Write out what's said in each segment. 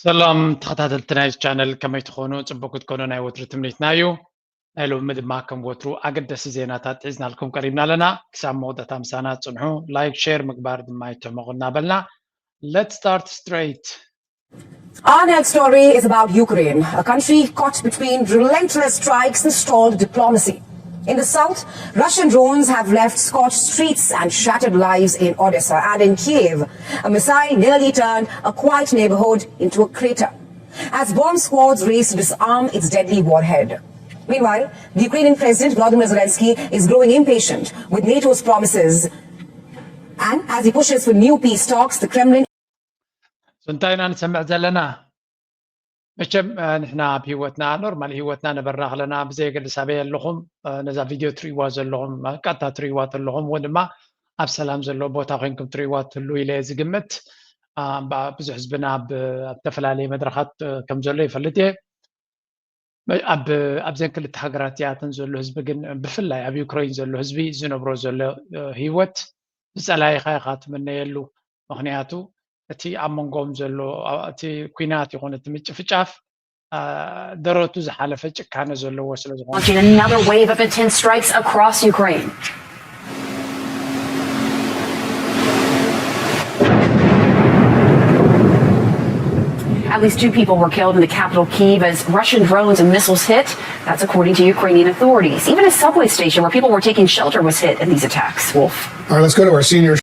ሰላም ተኸታተልቲ ናይ ቻነል፣ ከመይ ትኾኑ? ጽቡቅ ክትኮኑ ናይ ወትሩ ትምኒትና እዩ። ናይ ሎሚ ድማ ከም ወትሩ ኣገደሲ ዜናታት ሒዝናልኩም ቀሪብና ኣለና። ክሳብ መወዳእታ ምሳና ጽንሑ። ላይክ፣ ሼር ምግባር ድማ ኣይትሕመቑ እናበልና፣ let's start straight. Our next story is about Ukraine, a country caught between relentless strikes and stalled diplomacy. In the south, Russian drones have left scorched streets and shattered lives in Odessa, and in Kiev, a missile nearly turned a quiet neighborhood into a crater, as bomb squads race to disarm its deadly warhead. Meanwhile, the Ukrainian President Volodymyr Zelensky is growing impatient with NATO's promises, and as he pushes for new peace talks, the Kremlin እንታይ ኢና ንሰምዕ ዘለና? መቸም ንሕና ኣብ ህይወትና፣ ኖርማል ህይወትና ነበርና ከለና፣ ብዘየገድስ ኣበይ ኣለኹም፣ ነዛ ቪድዮ ትርእይዋ ዘለኹም፣ ቀጥታ ትርእይዋ ዘለኹም እውን ድማ ኣብ ሰላም ዘለዎ ቦታ ኮይንኩም ትርእይዋ ትህሉ ኢለ ዝግምት። ብዙሕ ህዝብና ኣብ ተፈላለየ መድረኻት ከም ዘሎ ይፈልጥ እየ። ኣብዘን ክልተ ሃገራት እዚኣተን ዘሎ ህዝቢ ግን፣ ብፍላይ ኣብ ዩክሬን ዘሎ ህዝቢ ዝነብሮ ዘሎ ህይወት ዝጸላኢኻ ኢኻ ትምነየሉ። ምኽንያቱ እቲ ኣብ መንጎም ዘሎ እቲ ኲናት ይኹን እቲ ምጭፍጫፍ ደረቱ ዝሓለፈ ጭካነ ዘለዎ ስለ ዝኾነ። Launching another wave of intense strikes across Ukraine. At least two people were killed in the capital Kyiv as Russian drones and missiles hit. That's according to Ukrainian authorities. Even a subway station where people were taking shelter was hit in these attacks. Wolf. All right, let's go to our senior.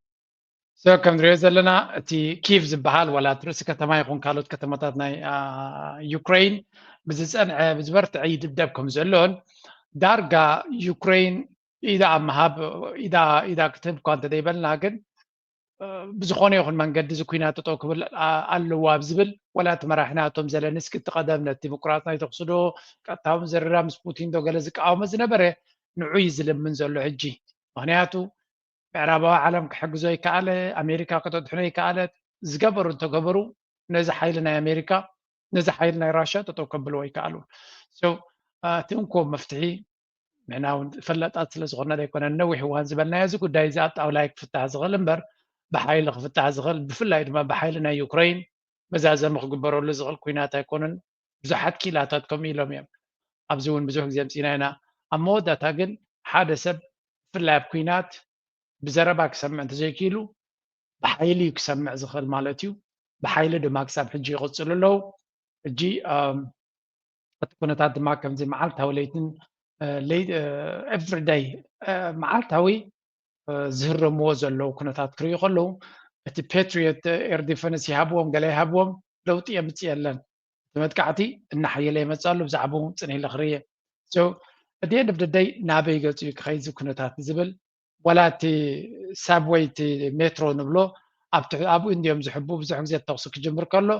So ከም ንሪኦ ዘለና እቲ ኪቭ ዝበሃል ዋላ እቲ ርእሲ ከተማ ይኹን ካልኦት ከተማታት ናይ ዩክሬን ብዝፀንዐ ብዝበርትዐ ይድብደብ ከም ዘሎን ዳርጋ ዩክሬን ኢዳ ኣብ ምሃብ ኢዳ ኢዳ ክትህብ እኳ እንተደይበልና ግን ብዝኾነ ይኹን መንገዲ እዚ ኲናት ጠጠው ክብል ኣለዎ ኣብ ዝብል ዋላ እቲ መራሒ ናቶም ዘለንስኪ እቲ ቀደም ነቲ ምቁራፅ ናይ ተኽሲ ዶ ቀጥታውን ዝርራ ምስ ፑቲን ዶ ገለ ዝቃወመ ዝነበረ ንዑ እዩ ዝልምን ዘሎ ሕጂ። ምኽንያቱ ምዕራባዊ ዓለም ክሕግዞ ይከኣለ፣ ኣሜሪካ ከተድሕኖ ይከኣለት። ዝገበሩ እንተገበሩ ነዚ ሓይሊ ናይ ኣሜሪካ ነዚ ሓይሊ ናይ ራሽያ ጠጠው ከብልዎ ይከኣሉ። So እቲ እንኮ መፍትሒ ንሕና እውን ፈላጣት ስለ ዝኾንና ዘይኮነ ነዊሕ እዋን ዝበልናዮ እዚ ጉዳይ እዚ ኣብ ጣውላ ክፍታሕ ዝኽእል እምበር ብሓይሊ ክፍታሕ ዝኽእል ብፍላይ ድማ ብሓይሊ ናይ ዩክሬን መዛዘሚ ክግበረሉ ዝኽእል ኩናት ኣይኮነን። ብዙሓት ኪላታት ከምኡ ኢሎም እዮም። ኣብዚ እውን ብዙሕ ግዜ ኣምፂና ኢና። ኣብ መወዳእታ ግን ሓደ ሰብ ብፍላይ ኣብ ኩናት ብዘረባ ክሰምዕ እንተዘይክኢሉ ብሓይሊ እዩ ክሰምዕ ዝኽእል ማለት እዩ። ብሓይሊ ድማ ክሳብ ሕጂ ይቕፅሉ ኣለዉ። ሕጂ እቲ ኩነታት ድማ ከምዚ መዓልታዊ ለይትን everyday መዓልታዊ ዝህረምዎ ዘለዉ ኩነታት ክርእዩ ከለዉ እቲ ፓትሪዮት ኤር ዲፈንስ ይሃብዎም ገለ ይሃብዎም ለውጢ የምፅእ የለን። እቲ መጥቃዕቲ እናሓየለ ይመፅእ ኣሎ። ብዛዕባኡ ፅን ኢለ ክርእየ። So at the end of the day ናበይ ገፁ እዩ ክኸይድ እዚ ኩነታት ዝብል ዋላ እቲ ሳብወይ እቲ ሜትሮ ንብሎ ኣብኡ እንዲዮም ዝሕቡ ብዙሕ ግዜ ተኹሲ ክጅምር ከሎ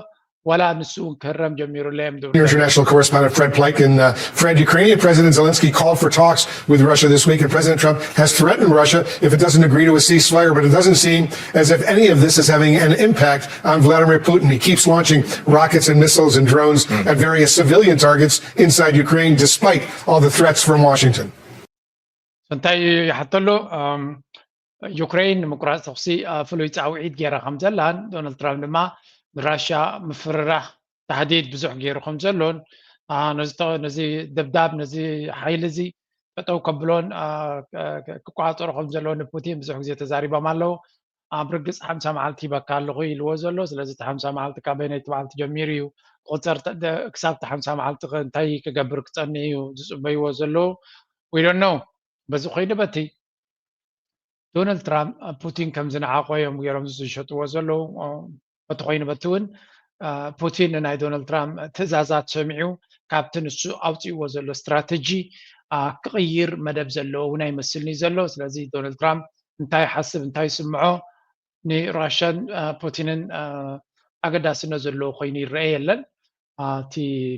ዋላ ንሱ እውን ክህረም ጀሚሩ ኣለዮም ዝብሉ International correspondent Fred Pleitgen. Uh, Fred, Ukrainian President Zelensky called for talks with Russia this week, and President Trump has threatened Russia if it doesn't agree to a ceasefire, but it doesn't seem as if any of this is having an impact on Vladimir Putin. He keeps launching rockets and missiles and drones at various civilian targets inside Ukraine, despite all the threats from Washington. እንታይ ይሓተሉ ዩክሬን ንምቁራፅ ተኩሲ ፍሉይ ፃውዒት ገይራ ከም ዘላን ዶናልድ ትራምፕ ድማ ንራሽያ ምፍርራሕ ታህዲድ ብዙሕ ገይሩ ከም ዘሎን ነዚ ደብዳብ ነዚ ሓይሊ እዚ ጠጠው ከብሎን ክቆፃፀሮ ከም ዘለዎ ንፑቲን ብዙሕ ግዜ ተዛሪቦም ኣለዉ። ኣብ ርግፅ ሓምሳ መዓልቲ ሂበካ ኣለኹ ኢልዎ ዘሎ። ስለዚ እቲ ሓምሳ መዓልቲ ካብ በይነይቲ መዓልቲ ጀሚሩ እዩ ክቁፀር ክሳብ እቲ ሓምሳ መዓልቲ እንታይ ክገብር ክፀንሕ እዩ ዝፅበይዎ ዘለዉ። We don't know። በዚ ኮይኑ በቲ ዶናልድ ትራምፕ ፑቲን ከም ዝነዓቆ እዮም ገይሮም ዝሸጥዎ ዘለዉ። በቲ ኮይኑ በቲ እውን ፑቲን ንናይ ዶናልድ ትራምፕ ትእዛዛት ሰሚዑ ካብቲ ንሱ ኣውፅእዎ ዘሎ ስትራተጂ ክቕይር መደብ ዘለዎ እውን ኣይመስልን እዩ ዘሎ። ስለዚ ዶናልድ ትራምፕ እንታይ ይሓስብ እንታይ ይስምዖ ንራሽያን ፑቲንን ኣገዳስነት ዘለዎ ኮይኑ ይረአ የለን። እቲ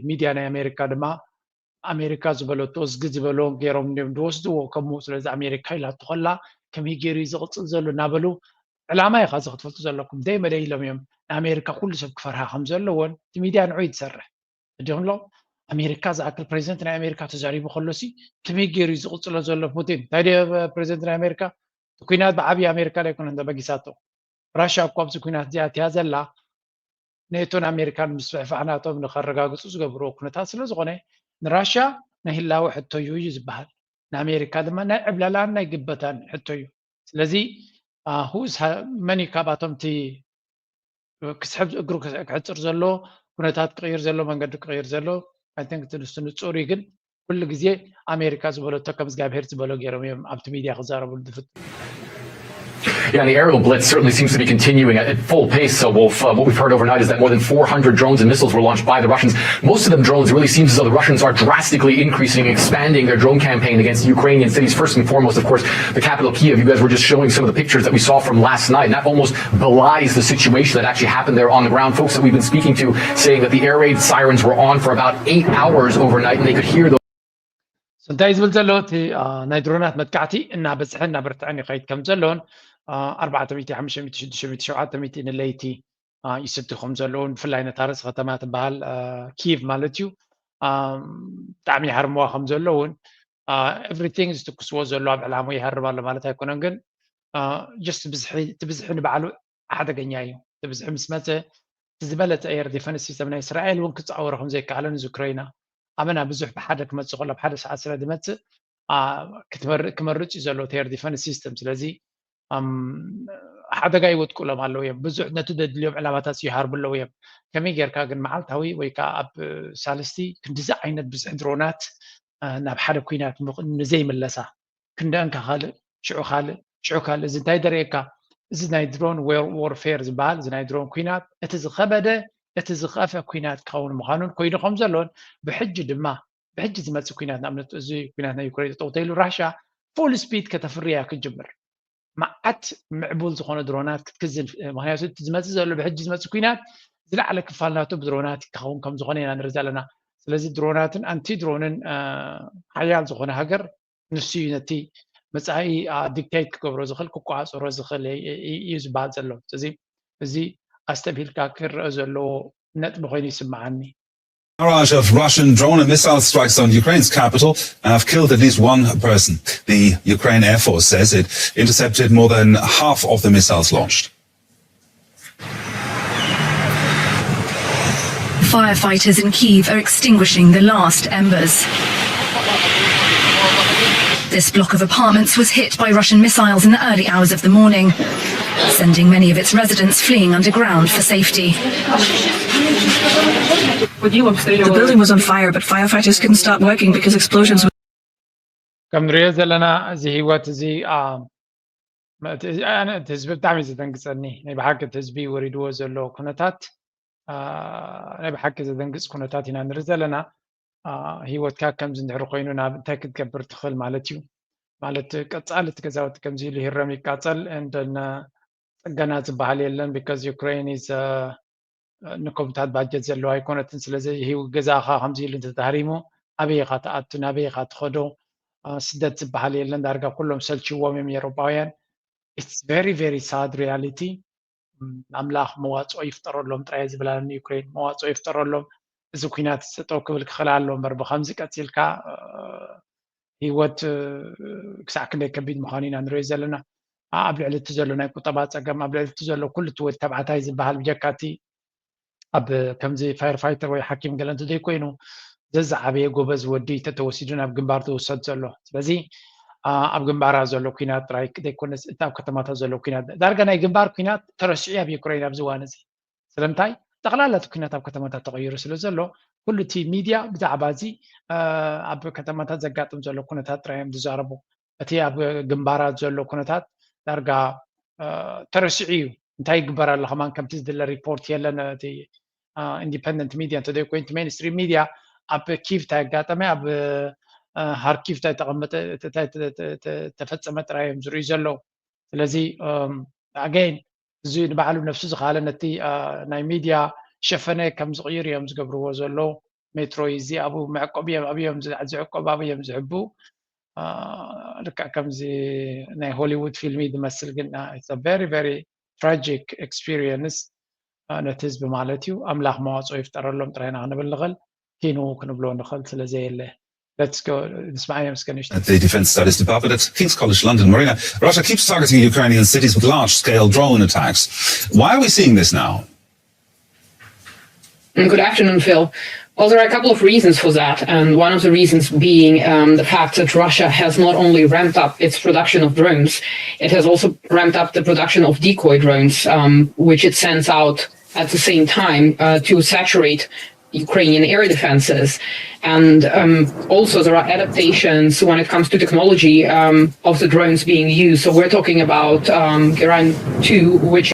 ሚድያ ናይ ኣሜሪካ ድማ ኣሜሪካ ዝበለቶ እዝጊ ዝበሎ ገይሮም እዮም ዝወስድዎ ከምኡ። ስለዚ ኣሜሪካ ኢላቶ ከላ ከመይ ገይሩ እዩ ዝቕፅል ዘሎ እናበሉ ዕላማ ኢኻ እዚ ክትፈልጡ ዘለኩም። ደይ መደይ ኢሎም እዮም ንኣሜሪካ ኩሉ ሰብ ክፈርሃ ከም ዘለዎን እቲ ሚድያ ንዑ እዩ ዝሰርሕ። እዲኹም ኣለኹም ኣሜሪካ ዝኣክል ፕሬዚደንት ናይ ኣሜሪካ ተዛሪቡ ከሎሲ ከመይ ገይሩ እዩ ዝቕፅሎ ዘሎ ፑቲን? እንታይ ደ ፕሬዚደንት ናይ ኣሜሪካ እቲ ኩናት ብዓብዪ ኣሜሪካ ዶ ኣይኮነን ተበጊሳቶ? ራሽያ እኮ ኣብዚ ኩናት እዚኣ እትያ ዘላ ኔቶን ኣሜሪካን ምስፍሕፋሕ ናቶም ንኸረጋግፁ ዝገብርዎ ኩነታት ስለ ዝኾነ ንራሽያ ናይ ህላወ ሕቶ እዩ እዩ ዝበሃል። ንኣሜሪካ ድማ ናይ ዕብለላን ናይ ግበታን ሕቶ እዩ። ስለዚ ሁስ መን እዩ ካብኣቶም እቲ ክስሕብ እግሩ ክሕፅር ዘሎ ኩነታት ክቕይር ዘሎ መንገዲ ክቕይር ዘሎ ንሱ ንፁር እዩ። ግን ኩሉ ግዜ ኣሜሪካ ዝበለቶ ከም እግዚኣብሄር ዝበሎ ገይሮም እዮም ኣብቲ ሚድያ ክዛረብሉ ዝፍት Yeah, and the aerial blitz certainly seems to be continuing at full pace. So, Wolf, uh, what we've heard overnight is that more than four hundred drones and missiles were launched by the Russians. Most of them drones. It really seems as though the Russians are drastically increasing, expanding their drone campaign against Ukrainian cities. First and foremost, of course, the capital Kiev. You guys were just showing some of the pictures that we saw from last night. And that almost belies the situation that actually happened there on the ground. Folks that we've been speaking to saying that the air raid sirens were on for about eight hours overnight, and they could hear those. እንታይ ዝብል ዘሎ እቲ ናይ ድሮናት መጥቃዕቲ እናበዝሐ እናበርትዐን ይኸይድ ከም ዘሎን ኣርባዕተ ሚእቲ ሓሙሽተ ሚእቲ ሽዱሽተ ሚእቲ ሸውዓተ ሚእቲ ንለይቲ ይስቲ ከም ዘለውን ብፍላይ ነታ ርእሲ ከተማ ትበሃል ኪቭ ማለት እዩ ብጣዕሚ ይሃርምዋ ከም ዘለውን everything ዝትኩስዎ ዘሎ ኣብ ዕላሙ ይሃርም ኣሎ ማለት ኣይኮነን ግን just ብዝሒ እቲ ብዝሒ ንባዕሉ ሓደገኛ እዩ እቲ ብዝሒ ምስ መፀ እቲ ዝበለፀ air defense system ናይ እስራኤል እውን ክፃወሮ ከም ዘይከኣለን እዚ ዩክሬና ኣመና ብዙሕ ብሓደ ክመፅእ ከሎ ኣብ ሓደ ሰዓት ስለ ዝመፅእ ክመርፅ እዩ ዘሎ እቲ air defense system ስለዚ ሓደጋ ይወድቁሎም ኣለዉ እዮም ብዙሕ ነቲ ዘድልዮም ዕላማታት ይሃርቡ ኣለዉ እዮም ከመይ ጌርካ ግን መዓልታዊ ወይ ከዓ ኣብ ሳልስቲ ክንዲዚ ዓይነት ብዝሒ ድሮናት ናብ ሓደ ኩናት ንዘይምለሳ ክንደአን ካልእ ሽዑ ካልእ ሽዑ ካልእ እዚ እንታይ ደርእየካ እዚ ናይ drone warfare ዝበሃል እዚ ናይ drone ኩናት እቲ ዝኸበደ እቲ ዝኸፈ ኩናት ክኸውን ምዃኑን ኮይኑ ከም ዘሎን ብሕጂ ድማ ብሕጂ ዝመፅእ ኩናት ንኣብነት እዚ ኩናት ናይ ዩክሬን ጠጠው ተይሉ ራሻ full speed ከተፍርያ ክትጅምር መዓት ምዕቡል ዝኾነ ድሮናት ክትክዝን ምክንያቱ እቲ ዝመፅእ ዘሎ ብሕጂ ዝመፅእ ኩናት ዝለዓለ ክፋል ናቱ ብድሮናት ክኸውን ከም ዝኾነ ኢና ንርኢ ዘለና ስለዚ ድሮናትን ኣንቲ ድሮንን ሓያል ዝኾነ ሃገር ንሱ እዩ ነቲ መፃኢ dictate ክገብሮ ዝኽእል ክቋፀሮ ዝኽእል እዩ ዝበሃል ዘሎ እዚ እዚ ኣስተብሂልካ ክረአ ዘለዎ ነጥቢ ኮይኑ ይስምዓኒ Barrage of Russian drone and missile strikes on Ukraine's capital have killed at least one person. The Ukraine Air Force says it intercepted more than half of the missiles launched. Firefighters in Kyiv are extinguishing the last embers. This block of apartments was hit by Russian missiles in the early hours of the morning, sending many of its residents fleeing underground for safety. The building was on fire, but firefighters couldn't start working because explosions were. ከም ንሪኦ ዘለና እዚ ህይወት እዚ እቲ ህዝቢ ብጣዕሚ ዘደንግፀኒ ናይ ብሓቂ እቲ ህዝቢ ወሪድዎ ዘሎ ኩነታት ናይ ብሓቂ ዘደንግፅ ኩነታት ኢና ንርኢ ዘለና ህይወትካ ከምዚ እንድሕር ኮይኑ ናብ እንታይ ክትገብር ትኽእል ማለት እዩ ማለት ቀፃሊ እቲ ገዛውቲ ከምዚ ኢሉ ይረም ይቃፀል እንደነ ፅገና ዝበሃል የለን because Ukraine is ንኮምታት ባጀት ዘለዋ ኣይኮነትን ስለዚ ህይወት ገዛኻ ከምዚ ኢሉ እንተተሃሪሙ ኣበይ ኢኻ ትኣቱ ናበይ ኢኻ ትኸዶ ስደት ዝበሃል የለን ዳርጋ ኩሎም ሰልችዎም እዮም ኤሮጳውያን it's very very sad reality ኣምላኽ መዋፅኦ ይፍጠረሎም ጥራይ ዝብላኒ ዩክሬን መዋፅኦ ይፍጠረሎም እዚ ኩናት ጠጠው ክብል ክኽእል ኣሎ እምበር ብከምዚ ቀፂልካ ህይወት ክሳዕ ክንደይ ከቢድ ምዃኑ ኢና ንሪኦ ዘለና ኣብ ልዕሊ እቲ ዘሎ ናይ ቁጠባ ፀገም ኣብ ልዕሊ እቲ ዘሎ ኩሉ እቲ ወዲ ተባዕታይ ዝበሃል ብጀካ እቲ ኣብ ከምዚ ፋየር ፋይተር ወይ ሓኪም ገለ እንተዘይኮይኑ ዘዝዓበየ ጎበዝ ወዲ ተተወሲዱ ናብ ግንባር ዝውሰድ ዘሎ ስለዚ ኣብ ግንባራ ዘሎ ኩናት ጥራይ ዘይኮነስ እቲ ኣብ ከተማታት ዘሎ ኩናት ዳርጋ ናይ ግንባር ኩናት ተረሲዑ ኣብ ዩክሬን ኣብዚ እዋን እዚ ስለምንታይ ጠቕላላ እቲ ኩናት ኣብ ከተማታት ተቐይሩ ስለ ዘሎ ኩሉ እቲ ሚድያ ብዛዕባ እዚ ኣብ ከተማታት ዘጋጥም ዘሎ ኩነታት ጥራይ እዮም ዝዛረቡ እቲ ኣብ ግንባራት ዘሎ ኩነታት ዳርጋ ተረሲዑ እዩ እንታይ ይግበር ኣሎ ከማን ከምቲ ዝድለ ሪፖርት የለን እቲ ኢንዲፐንደንት ሚድያ እንተዘይ ኮይኑ ሜንስትሪም ሚድያ ኣብ ኪቭ እንታይ ኣጋጠመ ኣብ ሃርኪቭ እንታይ ተቐመጠ ተፈፀመ ጥራይ እዮም ዝርእዩ ዘለዉ ስለዚ ኣገይን እዚ ንባዕሉ ነፍሱ ዝኸኣለ ነቲ ናይ ሚድያ ሸፈነ ከም ዝቕይር እዮም ዝገብርዎ ዘለዉ ሜትሮ እዚ ኣብኡ መዕቆብ እዮም ኣብዮም ዝዕቆብ ኣብዮም ዝሕቡ ልክዕ ከምዚ ናይ ሆሊውድ ፊልሚ ዝመስል ግን very very tragic experience ነቲ ህዝቢ ማለት እዩ ኣምላኽ መዋፅኦ ይፍጠረሎም ጥራይና ክንብል ንኽእል ኪኑ ክንብሎ ንኽእል ስለ ዘየለ Let's go. It's my name is Ganesh. At the Defense Studies Department at King's College London, Marina, Russia keeps targeting Ukrainian cities with large scale drone attacks. Why are we seeing this now? And good afternoon, Phil. Well, there are a couple of reasons for that, and one of the reasons being um, the fact that Russia has not only ramped up its production of drones, it has also ramped up the production of decoy drones, um, which it sends out at the same time uh, to saturate Ukrainian air defenses. And um, also, there are adaptations when it comes to technology um, of the drones being used. So we're talking about um, Iran two, which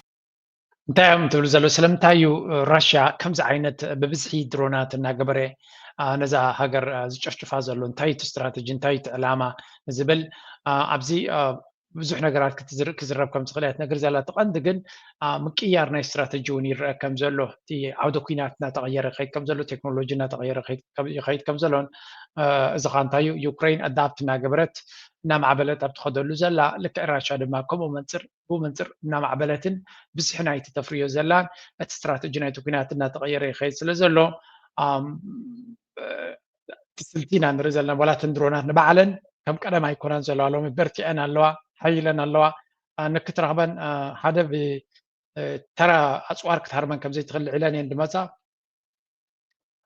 እንታይ እዮም ትብሉ ዘለዉ? ስለምንታይ እዩ ራሽያ ከምዚ ዓይነት ብብዝሒ ድሮናት እናገበረ ነዛ ሃገር ዝጨፍጭፋ ዘሎ? እንታይ እቲ ስትራተጂ፣ እንታይ እቲ ዕላማ ዝብል ኣብዚ ብዙሕ ነገራት ክዝረብ ከም ዝኽእል እያ ትነግር ዘላ። እቲ ቀንዲ ግን ምቅያር ናይ ስትራተጂ እውን ይረአ ከም ዘሎ፣ እቲ ዓውደ ኩናት እናተቐየረ ይኸይድ ከም ዘሎ፣ ቴክኖሎጂ እናተቐየረ ይኸይድ ከም ዘሎን፣ እዚ ኸዓ እንታይ እዩ፣ ዩክሬን ኣዳፕት እናገበረት እናማዕበለት ኣብ ትኸደሉ ዘላ፣ ልክዕ ራሻ ድማ ከምኡ መንፅር ብኡ መንፅር እናማዕበለትን ብዝሒ ናይቲ ተፍርዮ ዘላን እቲ ስትራተጂ ናይቲ ኩናት እናተቐየረ ይኸይድ ስለ ዘሎ፣ እቲ ስልቲ ኢና ንርኢ ዘለና። ዋላ እተን ድሮናት ንባዕለን ከም ቀደም ኣይኮናን ዘለዋ፣ ሎሚ በርቲዐን ኣለዋ፣ ሓይለን ኣለዋ። ንክትረኽበን ሓደ ብተራ ኣፅዋር ክትሃርመን ከም ዘይትኽእል ልዒለን እየን ድመፃ።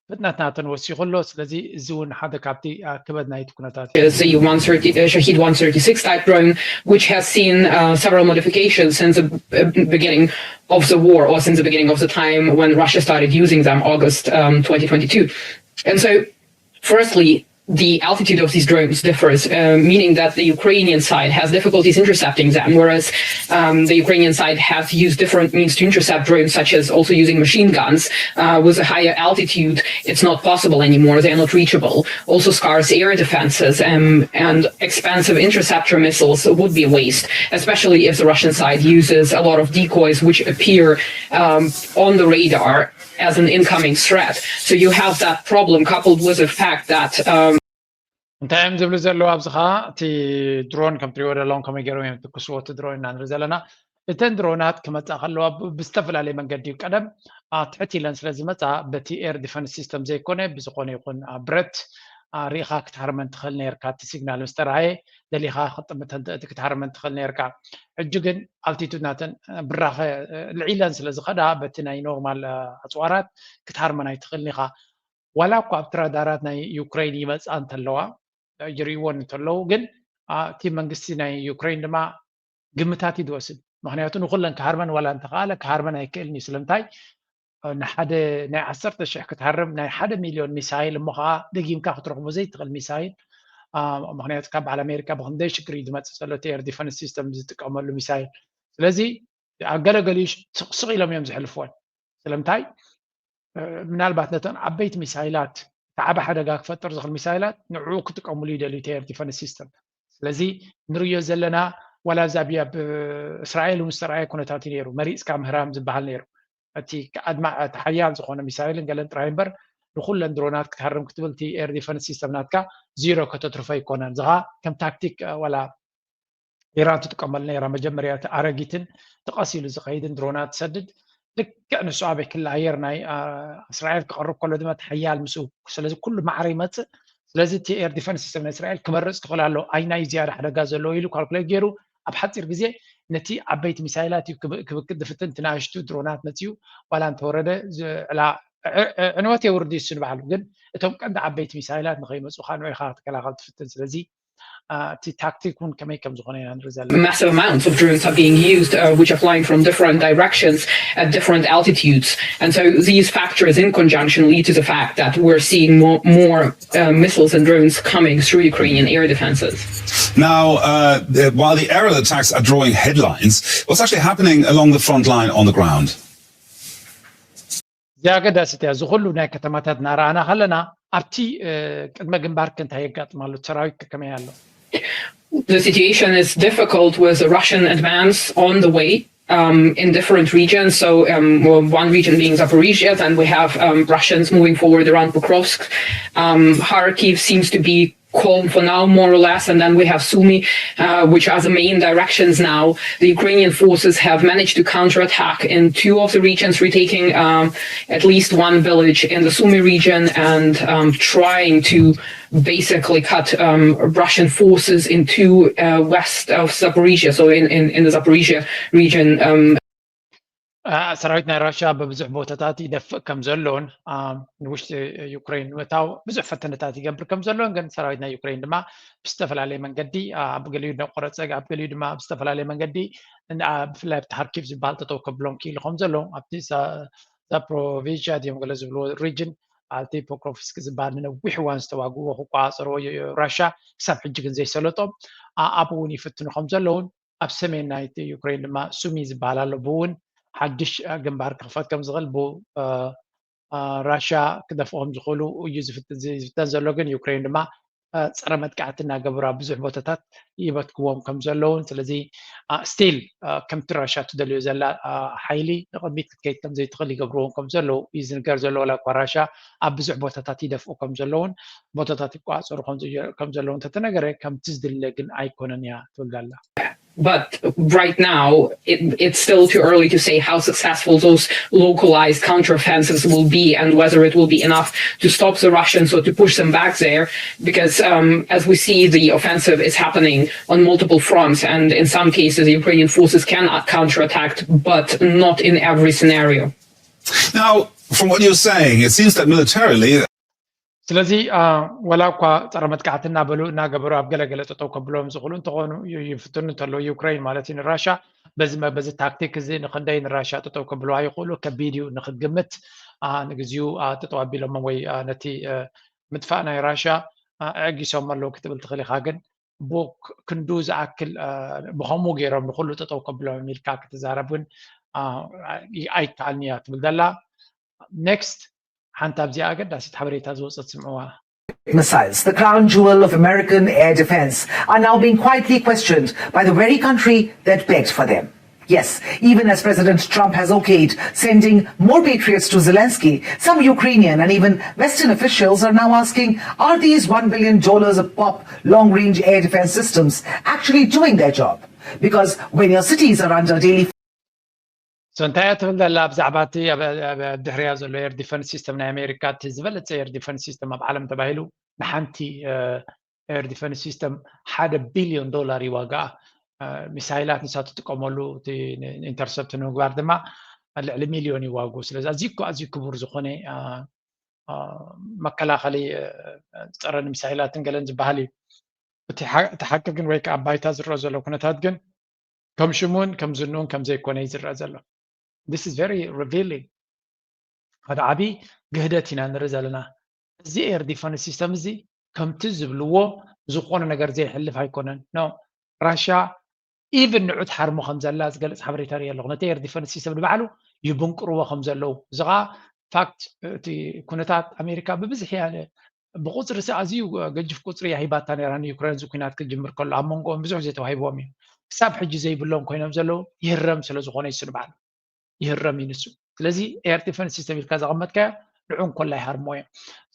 ፍጥነት ናተን ወሲኹ ኣሎ። ስለዚ እዚ እውን ሓደ ካብቲ ክበድ ናይቲ ኩነታት እዩ። Is the one thirty, uh, Shahed one thirty-six type drone, which has seen uh, several modifications since the uh, beginning of the war, or since the beginning of the time when Russia started using them, August um, twenty twenty-two. And so, firstly, the altitude of these drones differs, uh, meaning that the Ukrainian side has difficulties intercepting them, whereas um, the Ukrainian side has used different means to intercept drones, such as also using machine guns. Uh, with a higher altitude, it's not possible anymore. They're not reachable. Also, scarce air defenses um, and expensive interceptor missiles would be a waste, especially if the Russian side uses a lot of decoys which appear um, on the radar as an incoming threat. So you have that problem coupled with the fact that um, እንታይ እዮም ዝብሉ ዘለዉ ኣብዚ ኸዓ? እቲ ድሮን ከም ትሪእዎ ዘለኹም ከመይ ገይሮም እዮም ትኩስዎ? እቲ ድሮን ኢና ንርኢ ዘለና። እተን ድሮናት ክመፃ ከለዋ ብዝተፈላለየ መንገዲ እዩ። ቀደም ትሕት ኢለን ስለ ዝመፃ በቲ ኤር ዲፈንስ ሲስተም ዘይኮነ ብዝኾነ ይኹን ብረት ሪኢኻ ክትሃርመን ትኽእል ነርካ። እቲ ሲግናል ምስ ተረኣየ ደሊኻ ክትጥምተን ክትሃርመን ትኽእል ነርካ። ሕጂ ግን ኣልቲቱድ ናተን ብራኸ ልዒለን ስለ ዝኸዳ በቲ ናይ ኖርማል ኣፅዋራት ክትሃርመን ኣይትኽእልን ኢኻ። ዋላ እኳ ኣብቲ ራዳራት ናይ ዩክሬን ይመፃ እንተለዋ ይርእይዎን እንተለዉ፣ ግን እቲ መንግስቲ ናይ ዩክሬን ድማ ግምታት እዩ ዝወስድ። ምክንያቱ ንኩለን ክሃርመን ዋላ እንተኸኣለ ክሃርመን ኣይክእልን እዩ። ስለምንታይ ንሓደ ናይ ዓሰርተ ሽሕ ክትሃርም ናይ ሓደ ሚልዮን ሚሳይል እሞ ከዓ ደጊምካ ክትረኽቦ ዘይትኽእል ሚሳይል፣ ምክንያቱ ካብ በዓል ኣሜሪካ ብክንደይ ሽግር እዩ ዝመፅእ ዘሎ እቲ ኤር ዲፈንስ ሲስተም ዝጥቀመሉ ሚሳይል። ስለዚ ኣብ ገለገሊኡ ስቕስቕ ኢሎም እዮም ዝሕልፍወን። ስለምንታይ ምናልባት ነተን ዓበይቲ ሚሳይላት እቲ ዓበ ሓደጋ ክፈጥር ዝኽእል ሚሳይላት ንዕኡ ክጥቀምሉ ይደልዩ እቲ ኤር ዲፈንስ ሲስተም። ስለዚ ንርእዮ ዘለና ዋላ እዛ ብያ እስራኤል እውን ዝተረኣየ ኩነታት እዩ ነይሩ። መሪፅካ ምህራም ዝበሃል ነይሩ። እቲ ኣድማ እቲ ሓያል ዝኾነ ሚሳይልን ገለን ጥራይ እምበር ንኩለን ድሮናት ክትሃርም ክትብል እቲ ኤር ዲፈንስ ሲስተም ናትካ ዚሮ ከተትርፎ ኣይኮነን። ዝኻ ከም ታክቲክ ዋላ ኢራን ትጥቀመሉ ነይራ። መጀመርያ እቲ ኣረጊትን ተቐሲሉ ዝኸይድን ድሮናት ትሰድድ። ልክዕ ንሱ ኣበይ ክላየር ናይ እስራኤል ክቐርብ ከሎ ድማ እቲ ሓያል ምስኡ። ስለዚ ኩሉ ማዕረ ይመፅእ። ስለዚ እቲ ኤር ዲፈንስ ሲስተም ናይ እስራኤል ክመርፅ ክኽእል ኣለዎ። ኣይናይ ዝያዳ ሓደጋ ዘለዎ ኢሉ ካልኩሌት ገይሩ ኣብ ሓፂር ግዜ ነቲ ዓበይቲ ሚሳይላት እዩ ክብክት ዝፍትን። እቲ ናእሽቱ ድሮናት መፅኡ ዋላ እንተወረደ ዕላ ዕንወት የውርድ እዩ እሱ ንባዕሉ። ግን እቶም ቀንዲ ዓበይቲ ሚሳይላት ንኸይመፁ ከዓ ንዑ ኢኻ ክትከላኸል ትፍትን። ስለዚ እቲ ታክቲክ እውን ከመይ ከም ዝኾነ ኢና ንርኢ ዘለና። Massive amounts of drones are being used, uh, which are flying from different directions at different altitudes. And so these factors in conjunction lead to the fact that we're seeing more, more uh, missiles and drones coming through Ukrainian air defenses. Now, uh, while the aerial attacks are drawing headlines, what's actually happening along the front line on the ground? እዚኣ ኣገዳሲት እያ። እዚ ኩሉ ናይ ከተማታት እናረኣና ከለና ኣብቲ ቅድመ ግንባር ከ እንታይ የጋጥም ኣሎ? ሰራዊት ከ ከመይ ኣሎ? The situation is difficult with the Russian advance on the way um, in different regions. So, um, well, one region being Zaporizhia, then we have um, Russians moving forward around Pokrovsk. Um, Kharkiv seems to be calm for now, more or less. And then we have Sumy, uh, which are the main directions now. The Ukrainian forces have managed to counterattack in two of the regions, retaking um, at least one village in the Sumy region and um, trying to basically cut um, Russian forces in two uh, west of Zaporizhia, so in, in, in the Zaporizhia region. Um, ሰራዊት ናይ ራሽያ በብዙሕ ቦታታት ይደፍእ ከም ዘሎን ንውሽጢ ዩክሬን ንምእታው ብዙሕ ፈተነታት ይገብር ከም ዘሎን ግን ሰራዊት ናይ ዩክሬን ድማ ብዝተፈላለየ መንገዲ ኣብ ገሊኡ እናቆረፀ ኣብ ገሊኡ ድማ ብዝተፈላለየ መንገዲ ብፍላይ ኣብቲ ሃርኪቭ ዝበሃል ጠጠው ከብሎም ክኢሉ ከም ዘሎ ኣብቲ ዛፕሮቪጃ ድዮም ገለ ዝብልዎ ሪጅን በዓልቲ ፖክሮቭስኪ ዝበሃል ንነዊሕ እዋን ዝተዋግእዎ ክቆፃፀርዎ ራሻ ክሳብ ሕጂ ግን ዘይሰለጦም ኣብኡ እውን ይፍትኑ ከም ዘለውን ኣብ ሰሜን ናይቲ ዩክሬን ድማ ሱሚ ዝበሃል ኣሎ ብእውን ሓድሽ ግንባር ክኽፈት ከም ዝኽእል ብ ራሻ ክደፍኦም ዝኽእሉ እዩ ዝፍተን ዘሎ ግን ዩክሬን ድማ ፀረ መጥቃዕቲ እናገበሩ ኣብ ብዙሕ ቦታታት ይበትክዎም ከም ዘለውን ስለዚ ስቲል ከምቲ ራሻ ትደልዮ ዘላ ሓይሊ ንቕድሚት ክትከይድ ከም ዘይትኽእል ይገብርዎም ከም ዘለዉ እዩ ዝንገር ዘሎ ዋላ እኳ ራሻ ኣብ ብዙሕ ቦታታት ይደፍኡ ከም ዘለውን ቦታታት ይቋፀሩ ከም ዘለዉ እንተተነገረ ከምቲ ዝድለ ግን ኣይኮነን እያ ትብል ዘላ But right now, it, it's still too early to say how successful those localized counteroffensives will be and whether it will be enough to stop the Russians or to push them back there. Because, um, as we see, the offensive is happening on multiple fronts, and in some cases, the Ukrainian forces can counterattack, but not in every scenario. Now, from what you're saying, it seems that militarily, ስለዚ ወላ እኳ ፀረ መጥቃዕቲ እናበሉ እናገበሩ ኣብ ገለገለ ጠጠው ከብሎም ዝኽእሉ እንተኾኑ ይፍትኑ እንተለዉ ዩክሬን ማለት እዩ ንራሻ በዚ በዚ ታክቲክ እዚ ንክንደይ ንራሻ ጠጠው ከብልዋ ይኽእሉ ከቢድ እዩ ንክግምት ንግዚኡ ጠጠው ኣቢሎሞ ወይ ነቲ ምጥፋእ ናይ ራሻ ኣዕጊሶም ኣለዉ ክትብል ትኽእል ኢኻ ግን ክንዱ ዝኣክል ብኸምኡ ገይሮም ንኩሉ ጠጠው ከብሎም ኢልካ ክትዛረብ ግን ኣይከኣልን እያ ትብል ዘላ ኔክስት ሓንቲ ኣብዚ ኣገዳሲት ሓበሬታ ዝወፀት ስምዕዋ Missiles, the crown jewel of American air defense, are now being quietly questioned by the very country that begged for them. Yes, even as President Trump has okayed sending more patriots to Zelensky, some Ukrainian and even Western officials are now asking, are these one billion dollars a pop long-range air defense systems actually doing their job? Because when your cities are under daily so እንታይ እያ ትብል ዘላ ብዛዕባ እቲ ድሕርያ ዘሎ air defense system ናይ ኣሜሪካ እቲ ዝበለፀ air defense system ኣብ ዓለም ተባሂሉ ንሓንቲ air defense system ሓደ ቢልዮን ዶላር ይዋጋኣ ሚሳይላት ንሳ ትጥቀመሉ ኢንተርሰፕት ንምግባር ድማ ልዕሊ ሚልዮን ይዋጉ ስለዚ ኣዝዩ ኣዝዩ ክቡር ዝኾነ መከላኸሊ ፀረ ሚሳይላትን ገለን ዝበሃል እዩ እቲ ሓቂ ግን ወይ ከዓ ባይታ ዝረአ ዘሎ ኩነታት ግን ከም ሽሙን ከም ዝንኡን ከም ዘይኮነ እዩ ዝረአ ዘሎ this is very revealing ሓደ ዓብዪ ግህደት ኢና ንርኢ ዘለና እዚ air defense system እዚ ከምቲ ዝብልዎ ዝኾነ ነገር ዘይሕልፍ ኣይኮነን no ራሽያ even ንዑ ትሃርሞ ከም ዘላ ዝገልፅ ሓበሬታ ርኢ ኣለኹ ነቲ air defense system ንባዕሉ ይብንቅርዎ ከም ዘለዉ እዚ ከዓ ፋክት እቲ ኩነታት ኣሜሪካ ብብዝሒ ብቁፅሪ ሲ ኣዝዩ ገጅፍ ቁፅሪ እያ ሂባታ ነራ ንዩክሬን እዚ ኩናት ክጅምር ከሎ ኣብ መንጎኦም ብዙሕ ዘይተዋሂብዎም እዩ ክሳብ ሕጂ ዘይብሎም ኮይኖም ዘለዉ ይህረም ስለ ዝኾነ ይሱ ንባዕሉ ይህረም እዩ ንሱ ስለዚ air defense system ኢልካ ዘቐመጥካዮ ንዑ እንኮላ ይሃርሞ እዮም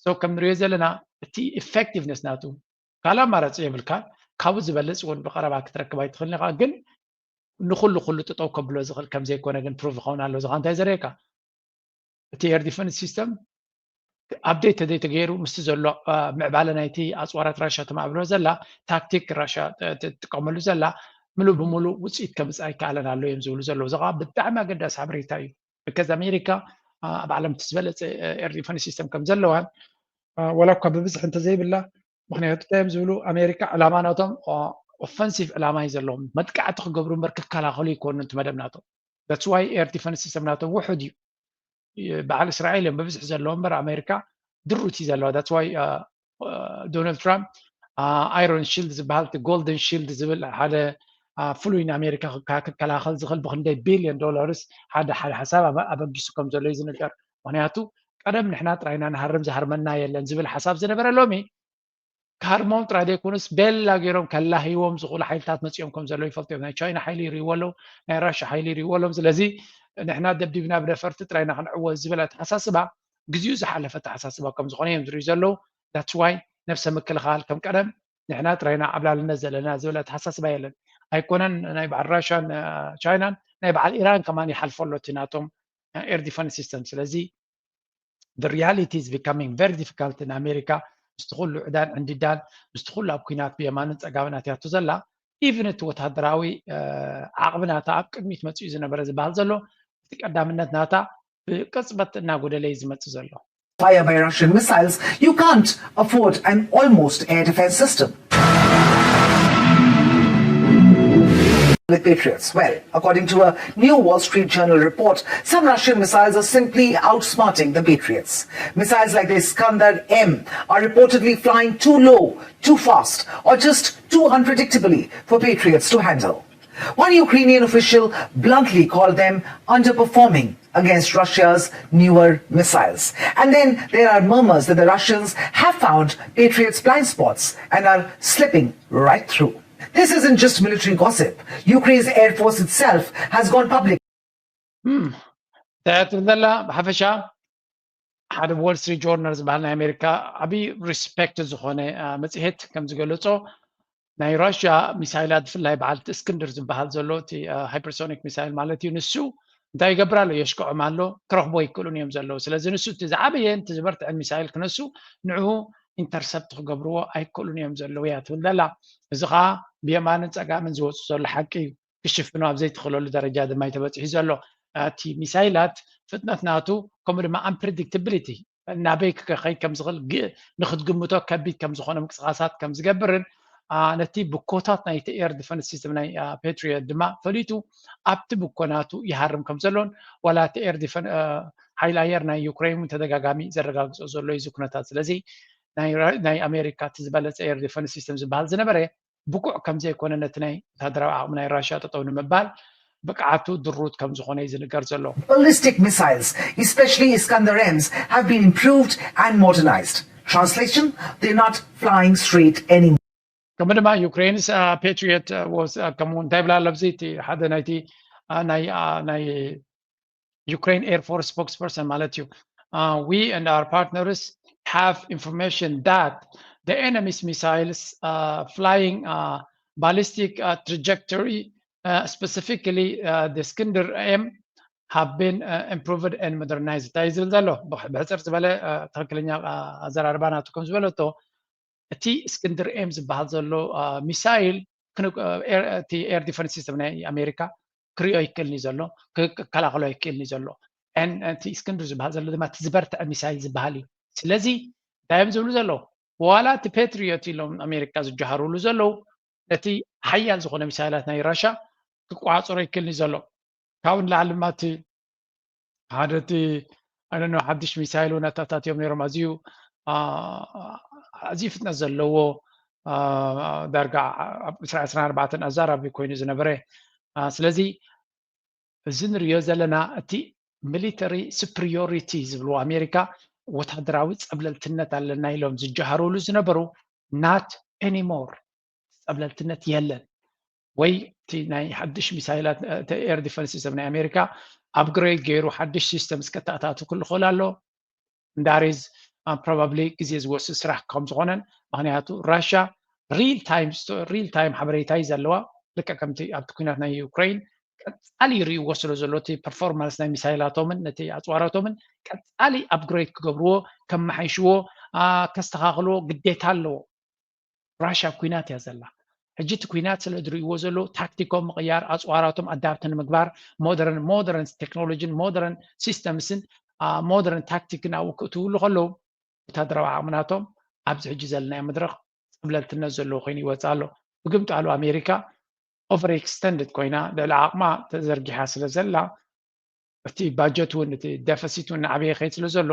so ከም ንሪኦ ዘለና እቲ effectiveness ናቱ ካልእ ኣማራፂ የብልካ ካብኡ ዝበልፅ እውን ብቀረባ ክትረክብ ኣይትኽእልን ኢኻ ግን ንኩሉ ኩሉ ጥጠው ከብሎ ዝኽእል ከም ዘይኮነ ግን ፕሩቭ ይኸውን ኣሎ ዝኻ እንታይ ዘርእየካ እቲ air defense system update ተዘይተገይሩ ምስቲ ዘሎ ምዕባለ ናይቲ ኣፅዋራት ራሻ ተማዕብሎ ዘላ ታክቲክ ራሻ ትጥቀመሉ ዘላ ምሉእ ብምሉእ ውፅኢት ከምፅእ ኣይከኣለን ኣሎ እዮም ዝብሉ ዘለዉ እዚ ከዓ ብጣዕሚ ኣገዳሲ ሓበሬታ እዩ because ኣሜሪካ ኣብ ዓለም እቲ ዝበለፀ air defense system ከም ዘለዋ ወላ እኳ ብብዝሒ እንተዘይብላ ምክንያቱ እንታይ እዮም ዝብሉ ኣሜሪካ ዕላማ ናቶም offensive ዕላማ እዩ ዘለዎም መጥቃዕቲ ክገብሩ እምበር ክከላኸሉ ይኮኑ እቲ መደብ ናቶም that's why air defense system ናቶም ውሑድ እዩ በዓል እስራኤል እዮም ብብዝሒ ዘለዎ እምበር ኣሜሪካ ድሩት እዩ ዘለዋ that's why ዶናልድ ትራምፕ iron shield ዝበሃል golden shield ዝብል ሓደ ፍሉይ ንኣሜሪካ ክከላኸል ዝኽእል ብክንደይ ቢልዮን ዶላርስ ሓደ ሓደ ሓሳብ ኣበጊሱ ከም ዘሎ እዩ ዝንገር ምክንያቱ ቀደም ንሕና ጥራይና ንሃርም ዝሃርመና የለን ዝብል ሓሳብ ዝነበረ ሎሚ ክሃርሞም ጥራይ ዘይኮኑስ ቤላ ገይሮም ከላህይዎም ዝኽእሉ ሓይልታት መፂኦም ከም ዘለዉ ይፈልጡ እዮም ናይ ቻይና ሓይሊ ይርእይዎ ኣለዉ ናይ ራሻ ሓይሊ ይርእይዎ ኣለዉ ስለዚ ንሕና ደብዲብና ብነፈርቲ ጥራይና ክንዕወት ዝብል ኣተሓሳስባ ግዜኡ ዝሓለፈ ኣተሓሳስባ ከም ዝኾነ እዮም ዝርእዩ ዘለዉ that's why ነብሰ ምክልኻል ከም ቀደም ንሕና ጥራይና ዓብላልነት ዘለና ዝብል ኣተሓሳስባ የለን ኣይኮነን ናይ በዓል ራሻን ቻይናን ናይ በዓል ኢራን ከማን ይሓልፎ ኣሎ እቲ ናቶም air defense system ስለዚ the reality is becoming very difficult ንኣሜሪካ ምስቲ ኩሉ ዕዳን ዕንድዳን ምስቲ ኩሉ ኣብ ኩናት ብየማንን ፀጋምን ኣትያቶ ዘላ even እቲ ወታደራዊ ዓቕሚ ናታ ኣብ ቅድሚት መፅኡ ዝነበረ ዝበሃል ዘሎ እቲ ቀዳምነት ናታ ብቅጽበት እናጎደለ እዩ ዝመጽእ ዘሎ። Fire by Russian missiles, you can't afford an almost air defense system. The Patriots. Well, according to a new Wall Street Journal report, some Russian missiles are simply outsmarting the Patriots. Missiles like the Iskander M are reportedly flying too low, too fast, or just too unpredictably for Patriots to handle. One Ukrainian official bluntly called them underperforming against Russia's newer missiles. And then there are murmurs that the Russians have found Patriots' blind spots and are slipping right through. This isn't just military gossip. Ukraine's Air Force itself has gone public. እንታይ ትብል ዘላ? ብሓፈሻ ሓደ ዎል ስትሪት ጆርናል ዝበሃል ናይ ኣሜሪካ ዓብዪ ሪስፔክት ዝኾነ መፅሄት ከም ዝገለፆ፣ ናይ ራሽያ ሚሳይላት ብፍላይ በዓልቲ እስክንድር ዝበሃል ዘሎ እቲ ሃይፐርሶኒክ ሚሳይል ማለት እዩ፣ ንሱ እንታይ ይገብር ኣሎ? የሽክዖም ኣሎ። ክረኽቦ ኣይክእሉን እዮም ዘለዉ። ስለዚ ንሱ እቲ ዝዓበየን እቲ ዝበርትዐን ሚሳይል ክነሱ ንዕኡ ኢንተርሰፕት ክገብርዎ ኣይክእሉን እዮም ዘለዉ እያ ትብል ዘላ። እዚ ከዓ ብየማንን ፀጋምን ዝወፁ ዘሎ ሓቂ እዩ። ክሽፍኖ ኣብ ዘይትኽእለሉ ደረጃ ድማ እዩ ተበፂሑ ዘሎ። እቲ ሚሳይላት ፍጥነት ናቱ ከምኡ ድማ ኣምፕሪዲክትብሊቲ ናበይ ክኸይድ ከም ዝኽእል ንክትግምቶ ከቢድ ከም ዝኾነ ምንቅስቃሳት ከም ዝገብርን ነቲ ብኮታት ናይቲ ኤር ዲፈንስ ሲስተም ናይ ፔትሪዮት ድማ ፈሊጡ ኣብቲ ብኮ ናቱ ይሃርም ከም ዘሎን ዋላ እቲ ኤር ሓይሊ ኣየር ናይ ዩክሬን እውን ተደጋጋሚ ዘረጋግጾ ዘሎ እዩ እዚ ኩነታት። ስለዚ ናይ ኣሜሪካ እቲ ዝበለፀ ኤር ዲፈንስ ሲስተም ዝበሃል ዝነበረ ብቁዕ ከም ዘይኮነ ነቲ ናይ ወታደራዊ ዓቕሚ ናይ ራሽያ ጠጠው ንምባል ብቅዓቱ ድሩት ከም ዝኾነ እዩ ዝንገር ዘሎ። Ballistic missiles, especially Iskander M's, have been improved and modernized. Translation, they're not flying straight anymore. ከምኡ ድማ ዩክሬንስ ፔትሪዮት ከምኡ እንታይ ብላ ኣለብዚ እቲ ሓደ ናይቲ ናይ Ukraine Air Force spokesperson ማለት እዩ. We and our partners have information that the enemy's missiles flying ballistic trajectory, specifically the Iskander M, have been improved and modernized እንታይ ዝብል ዘሎ? ብሕፅር ዝበለ ትክክለኛ ኣዘራርባ ናቱ ከም ዝበለቶ እቲ እስክንድር ኤም ዝበሃል ዘሎ ሚሳይል እቲ ኤር ዲፈንስ ሲስተም ናይ ኣሜሪካ ክሪኦ ይክእልኒ ዘሎ፣ ክከላኸሎ ይክእልኒ ዘሎ። እቲ እስክንድር ዝበሃል ዘሎ ድማ እቲ ዝበርትዐ ሚሳይል ዝበሃል እዩ። ስለዚ እንታይ እዮም ዝብሉ ዘለዉ? ዋላ እቲ ፔትሪዮት ኢሎም ኣሜሪካ ዝጀሃሩሉ ዘለዉ ነቲ ሓያል ዝኾነ ሚሳይላት ናይ ራሻ ክቋፀሮ ይክእልኒ ዘሎ። ካብኡ ንላዕሊ ድማ እቲ ሓደ እቲ ኣይደኖ ሓድሽ ሚሳይል እውን ኣታታትዮም ነይሮም። ኣዝዩ ኣዝዩ ፍጥነት ዘለዎ ዳርጋ ኣብ ዕስራ ዕስራን ኣርባዕተን ኣዛራቢ ኮይኑ ዝነበረ። ስለዚ እዚ ንሪኦ ዘለና እቲ ሚሊተሪ ሱፕሪዮሪቲ ዝብልዎ ኣሜሪካ ወታደራዊ ፀብለልትነት ኣለና ኢሎም ዝጀሃሩሉ ዝነበሩ not anymore። ፀብለልትነት የለን። ወይ እቲ ናይ ሓድሽ ሚሳይላት ኤር ዲፈንስ ሲስተም ናይ ኣሜሪካ ኣፕግሬድ ገይሩ ሓድሽ ሲስተም እስከተኣታቱ ክልኸል ኣሎ። እንዳሪዝ ፕሮባብሊ ግዜ ዝወስድ ስራሕ ከም ዝኾነን ምክንያቱ ራሽያ ሪል ታይም ሓበሬታ እዩ ዘለዋ። ልክዕ ከምቲ ኣብቲ ኩናት ናይ ዩክሬን ቀፃሊ ይርእይዎ ስለ ዘሎ እቲ ፐርፎርማንስ ናይ ሚሳይላቶምን ነቲ ኣፅዋራቶምን ቀፃሊ ኣፕግሬድ ክገብርዎ ከመሓይሽዎ ከስተኻኽልዎ ግዴታ ኣለዎ። ራሽያ ኩናት እያ ዘላ። ሕጂ እቲ ኩናት ስለ ዝርእይዎ ዘለዉ ታክቲኮም ምቕያር ኣፅዋራቶም ኣዳፕት ንምግባር ሞደርን ሞደርን ቴክኖሎጂን ሞደርን ሲስተምስን ሞደርን ታክቲክን ኣብኡ ክእትውሉ ከለዉ ወታደራዊ ዓቕሚ ናቶም ኣብዚ ሕጂ ዘለናዮ መድረኽ ፀብለልትነት ዘለዎ ኮይኑ ይወፅእ ኣሎ። ብግምጣሉ ኣሜሪካ ኦቨር ኤክስተንድድ ኮይና ልዕሊ ዓቕማ ተዘርጊሓ ስለ ዘላ እቲ ባጀት እውን እቲ ደፈሲት እውን ንዓበየ ከይድ ስለ ዘሎ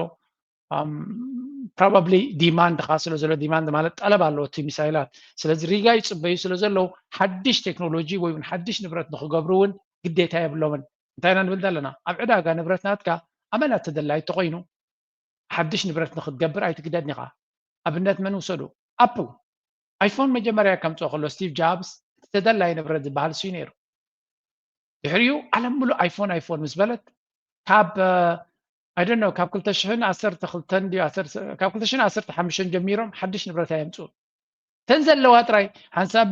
ፕሮባብሊ ዲማንድ ካ ስለ ዘሎ ዲማንድ ማለት ጠለብ ኣለዎ እቲ ሚሳይላት። ስለዚ ሪጋ ይፅበዩ ስለ ዘለዉ ሓድሽ ቴክኖሎጂ ወይ እውን ሓድሽ ንብረት ንክገብሩ እውን ግዴታ የብሎምን። እንታይ ኢና ንብል ዘለና? ኣብ ዕዳጋ ንብረት ናትካ ኣመና ተደላይ ተኮይኑ ሓድሽ ንብረት ንክትገብር ኣይትግደድን ኢኻ። ኣብነት መን ውሰዱ? ኣፕል ኣይፎን መጀመርያ ከምፅኦ ከሎ ስቲቭ ጃብስ እቲ ተደላይ ንብረት ዝበሃል እሱ ነይሩ። ድሕሪኡ ዓለም ሙሉእ ኣይፎን ኣይፎን ምስ በለት ካብ ኣይደኖ ካብ ክልተ ሽሕን ዓሰርተ ክልተን ድዩ ካብ ክልተ ሽሕን ዓሰርተ ሓሙሽተን ጀሚሮም ሓድሽ ንብረት ኣየምፅኡን። ተን ዘለዋ ጥራይ ሓንሳብ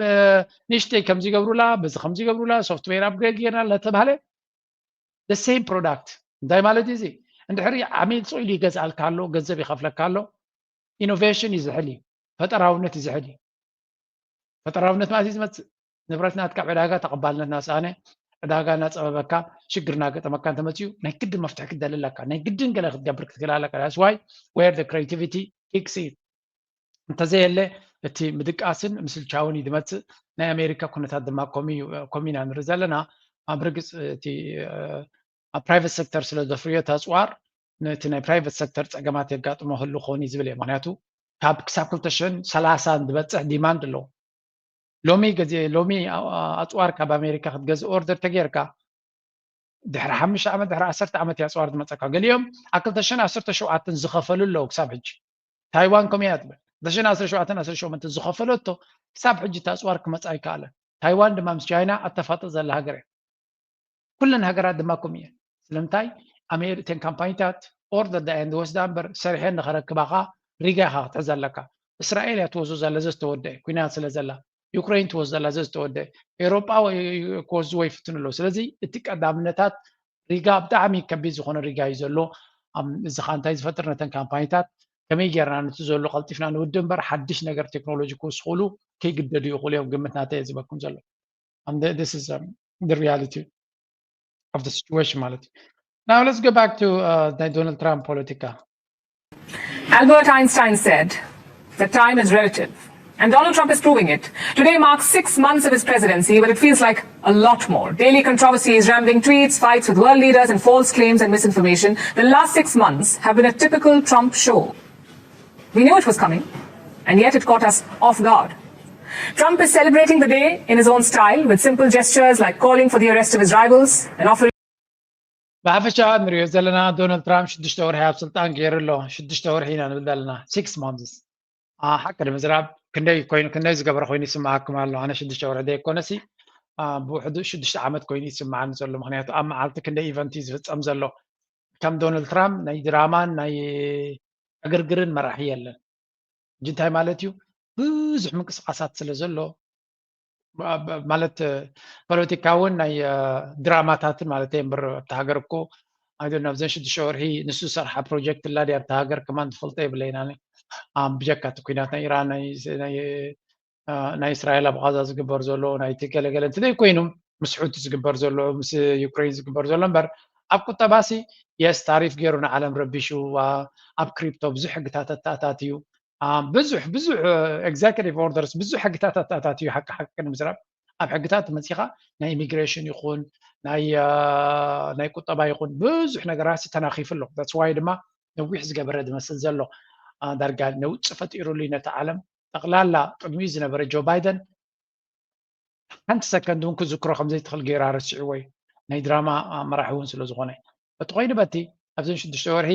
ንእሽተይ ከምዚ ይገብሩላ በዚ ከምዚ ይገብሩላ ሶፍትዌር ኣፕግሬድ ጌርና እናተባሃለ the same product እንታይ ማለት እዩ እዚ? እንድሕሪ ዓሚል ፅቕ ኢሉ ይገዝኣልካ ኣሎ፣ ገንዘብ ይኸፍለካ ኣሎ፣ ኢኖቬሽን ይዝሕል እዩ፣ ፈጠራውነት ይዝሕል እዩ። ፈጠራውነት ማለት እዩ ዝመፅእ ንብረት ናትካ ዕዳጋ ተቐባልነት ናስኣነ ዕዳጋ እናፀበበካ ሽግር እናገጠመካ እንተመፅኡ ናይ ግድን መፍትሒ ክትደሊ ኣለካ። ናይ ግድን ገለ ክትገብር ክትክእል ኣለካ። That's why where the creativity kicks in። እንተዘየለ እቲ ምድቃስን ምስልቻውን እዩ ዝመፅእ። ናይ ኣሜሪካ ኩነታት ድማ ከምኡ ኢና ንርኢ ዘለና። ኣብ ርግፅ እቲ ኣብ ፕራይቨት ሴክተር ስለ ዘፍርዮ እቲ ኣፅዋር ነቲ ናይ ፕራይቨት ሴክተር ፀገማት የጋጥሞ ህሉ ክኸውን እዩ ዝብል እየ። ምክንያቱ ካብ ክሳብ ክልተ ሽሕን ሰላሳን ዝበፅሕ ዲማንድ ኣለዎ። ሎሚ ገዜ ሎሚ ኣፅዋር ካብ ኣሜሪካ ክትገዝእ ኦርደር ተጌርካ ድሕሪ ሓሙሽተ ዓመት ድሕሪ ዓሰርተ ዓመት እያ ኣፅዋር ዝመፀካ። ገሊኦም ኣብ ክልተ ሽሕን ዓሰርተ ሸውዓተን ዝኸፈሉ ኣለዉ ክሳብ ሕጂ። ታይዋን ከምኡ እያ ትብል። ክልተ ሽሕን ዓሰርተ ሸውዓተን ዓሰርተ ሸሞንተን ዝኸፈለቶ ክሳብ ሕጂ እቲ ኣፅዋር ክመፃ ኣይከኣለን። ታይዋን ድማ ምስ ቻይና ኣተፋጥጥ ዘላ ሃገር እያ። ኩለን ሃገራት ድማ ከምኡ እየን። ስለምንታይ ኣሜሪካን ካምፓኒታት ኦርደር ዳእየን ዝወስዳ እምበር ሰሪሐን ንኸረክባኻ ሪጋ ኢኻ ክትሕዝ ኣለካ። እስራኤል እያ ትወስዶ ዘላ ዘዝተወደአ ኩናት ስለ ዘላ፣ ዩክሬን ትወስዶ ዘላ ዘዝተወደአ፣ ኤሮጳ ክወስድዎ ይፍትኑ ኣለዉ። ስለዚ እቲ ቀዳምነታት ሪጋ ብጣዕሚ ከቢድ ዝኾነ ሪጋ እዩ ዘሎ። እዚ ከዓ እንታይ ዝፈጥር ነተን ካምፓኒታት ከመይ ጌርና ነቲ ዘሎ ቀልጢፍና ንውድእ እምበር ሓድሽ ነገር ቴክኖሎጂ ክውስኹሉ ከይግደዱ ይኽእሉ እዮም። ግምት ናተይ እየ ዝበኩም ዘሎ። And this is um, the reality of the situation ማለት እዩ። Now let's go back to uh, ናይ ዶናልድ ትራምፕ ፖለቲካ። Albert Einstein said that time is relative. And Donald Trump is proving it. Today marks six months of his presidency, but it feels like a lot more. Daily controversies, rambling tweets, fights with world leaders, and false claims and misinformation. The last six months have been a typical Trump show. We knew it was coming, and yet it caught us off guard. Trump is celebrating the day in his own style with simple gestures like calling for the arrest of his rivals and offering. ብሓፈሻ ንሪኦ ዘለና ዶናልድ ትራምፕ ሽዱሽተ ወርሒ ኣብ ስልጣን ገይሩ ኣሎ። ሽዱሽተ ወርሒ ኢና ንብል ዘለና፣ ሲክስ ማንዝስ። ሓቂ ንምዝራብ ክንደይ ኮይኑ ክንደይ ዝገበረ ኮይኑ ይስምዓኩም ኣሎ። ኣነ ሽዱሽተ ወርሒ ዘይኮነሲ ብውሕዱ ሽዱሽተ ዓመት ኮይኑ ይስምዓኒ ዘሎ። ምክንያቱ ኣብ መዓልቲ ክንደይ ኢቨንት እዩ ዝፍፀም ዘሎ። ከም ዶናልድ ትራምፕ ናይ ድራማን ናይ ዕግርግርን መራሒ የለን። ሕጂ እንታይ ማለት እዩ? ብዙሕ ምንቅስቃሳት ስለ ዘሎ ማለት ፖለቲካ እውን ናይ ድራማታትን ማለት እምበር ኣብቲ ሃገር እኮ ኣይዶ ኣብዘን ሽዱሽተ ወርሒ ንሱ ዝሰርሓ ፕሮጀክት ላ ድያ ኣብቲ ሃገር ከማን ትፈልጦ የብለይና። ብጀካ እቲ ኩናት ናይ ኢራን ናይ እስራኤል ኣብ ቃዛ ዝግበር ዘሎ ናይቲ ገለገለ እንት ዘይኮይኑ ምስ ሑቲ ዝግበር ዘሎ ምስ ዩክሬን ዝግበር ዘሎ እምበር ኣብ ቁጠባሲ የስ ታሪፍ ገይሩ ንዓለም ረቢሹ ኣብ ክሪፕቶ ብዙሕ ሕግታት ኣተኣታትዩ ብዙሕ ብዙሕ ኤግዘኪቲቭ ኦርደርስ ብዙሕ ሕግታት ኣተኣታትዩ ሓቂ ሓቂ ንምዝራብ ኣብ ሕግታት መፂኻ ናይ ኢሚግሬሽን ይኹን ናይ ናይ ቁጠባ ይኹን ብዙሕ ነገራት ተናኺፉ ኣሎ። That's why ድማ ነዊሕ ዝገበረ ዝመስል ዘሎ ዳርጋ ነውፂ ፈጢሩሉ ነቲ ዓለም ጠቕላላ ቅድሚኡ ዝነበረ ጆ ባይደን ሓንቲ ሰከንድ እውን ክዝክሮ ከም ዘይትኽእል ገይራ ረሲዕዎ እዩ። ናይ ድራማ መራሒ እውን ስለ ዝኾነ በቲ ኮይኑ በቲ ኣብዘን ሽዱሽተ ወርሒ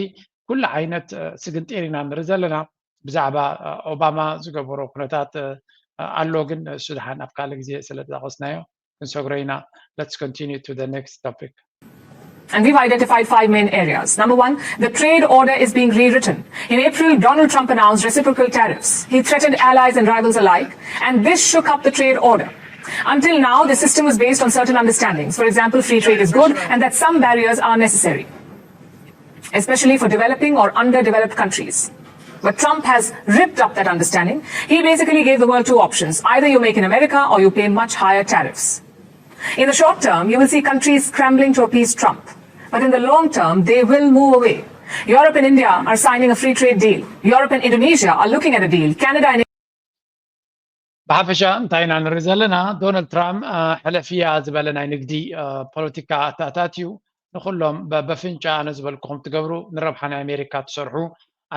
ኩሉ ዓይነት ስግንጢር ኢና ንርኢ ዘለና። ብዛዕባ ኦባማ ዝገበሮ ኩነታት ኣሎ፣ ግን እሱ ድሓን ኣብ ካልእ ግዜ ስለ ዝጠቐስናዮ ክንሰግሮ ኢና። Let's continue to the next topic. And we've identified five main areas. Number one, the trade order is being rewritten. In April, Donald Trump announced reciprocal tariffs. He threatened allies and rivals alike, and this shook up the trade order. Until now, the system was based on certain understandings. For example, free trade is good and that some barriers are necessary, especially for developing or underdeveloped countries. But Trump has ripped up that understanding. He basically gave the world two options. Either you make in America or you pay much higher tariffs. In the short term, you will see countries scrambling to appease Trump. But in the long term, they will move away. Europe and India are signing a free trade deal. Europe and Indonesia are looking at a deal. Canada and ብሓፈሻ እንታይ ኢና ንርኢ ዘለና? ዶናልድ ትራምፕ ሕለፍያ ዝበለ ናይ ንግዲ ፖለቲካ ኣተኣታትዩ ንኩሎም በፍንጫ ኣነ ዝበልኩኹም ትገብሩ ንረብሓ ናይ ኣሜሪካ ትሰርሑ፣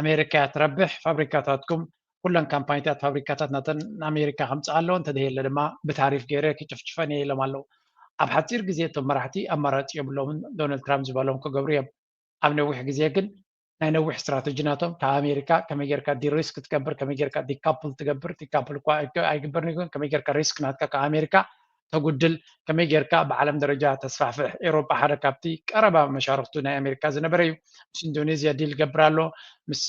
ኣሜሪካ እያ ትረብሕ፣ ፋብሪካታትኩም ኩለን ካምፓኒታት ፋብሪካታት ናተን ንኣሜሪካ ከምፅእ ኣለዎ እንተደየለ ድማ ብታሪፍ ገይረ ክጭፍጭፈን እየ ኢሎም ኣለዉ። ኣብ ሓፂር ግዜ እቶም መራሕቲ ኣማራፂ የብሎምን። ዶናልድ ትራምፕ ዝበሎም ክገብሩ እዮም። ኣብ ነዊሕ ግዜ ግን ናይ ነዊሕ ስትራተጂ ናቶም ካብ ኣሜሪካ ከመይ ጌርካ ዲሪስክ ትገብር፣ ከመይ ጌርካ ዲካፕል ትገብር፣ ዲካፕል እኳ ኣይግበርን ይኮን፣ ከመይ ጌርካ ሪስክ ናትካ ካብ ኣሜሪካ ተጉድል፣ ከመይ ጌርካ ብዓለም ደረጃ ተስፋሕፍሕ። ኤሮጳ ሓደ ካብቲ ቀረባ መሻርክቱ ናይ ኣሜሪካ ዝነበረ እዩ። ምስ ኢንዶኔዝያ ዲል ይገብር ኣሎ፣ ምስ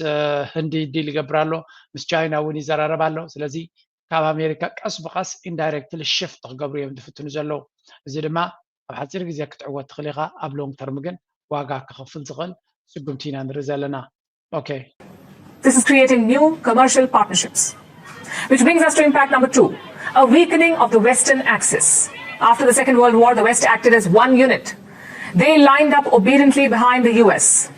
ህንዲ ዲል ይገብር ኣሎ፣ ምስ ቻይና እውን ይዘራረብ ኣሎ። ስለዚ ካብ ኣሜሪካ ቀስ ብቐስ ኢንዳይሬክትሊ ሽፍት ክገብሩ እዮም ዝፍትኑ ዘለዉ። እዚ ድማ ኣብ ሓፂር ግዜ ክትዕወት ትኽእል ኢኻ፣ ኣብ ሎንግ ተርም ግን ዋጋ ክኸፍል ዝኽእል ስጉምቲ ኢና ንርኢ ዘለና። Okay. This is creating new commercial partnerships. Which brings us to impact number two, a weakening of the Western axis. After the Second World War, the West acted as one unit. They lined up obediently behind the U S.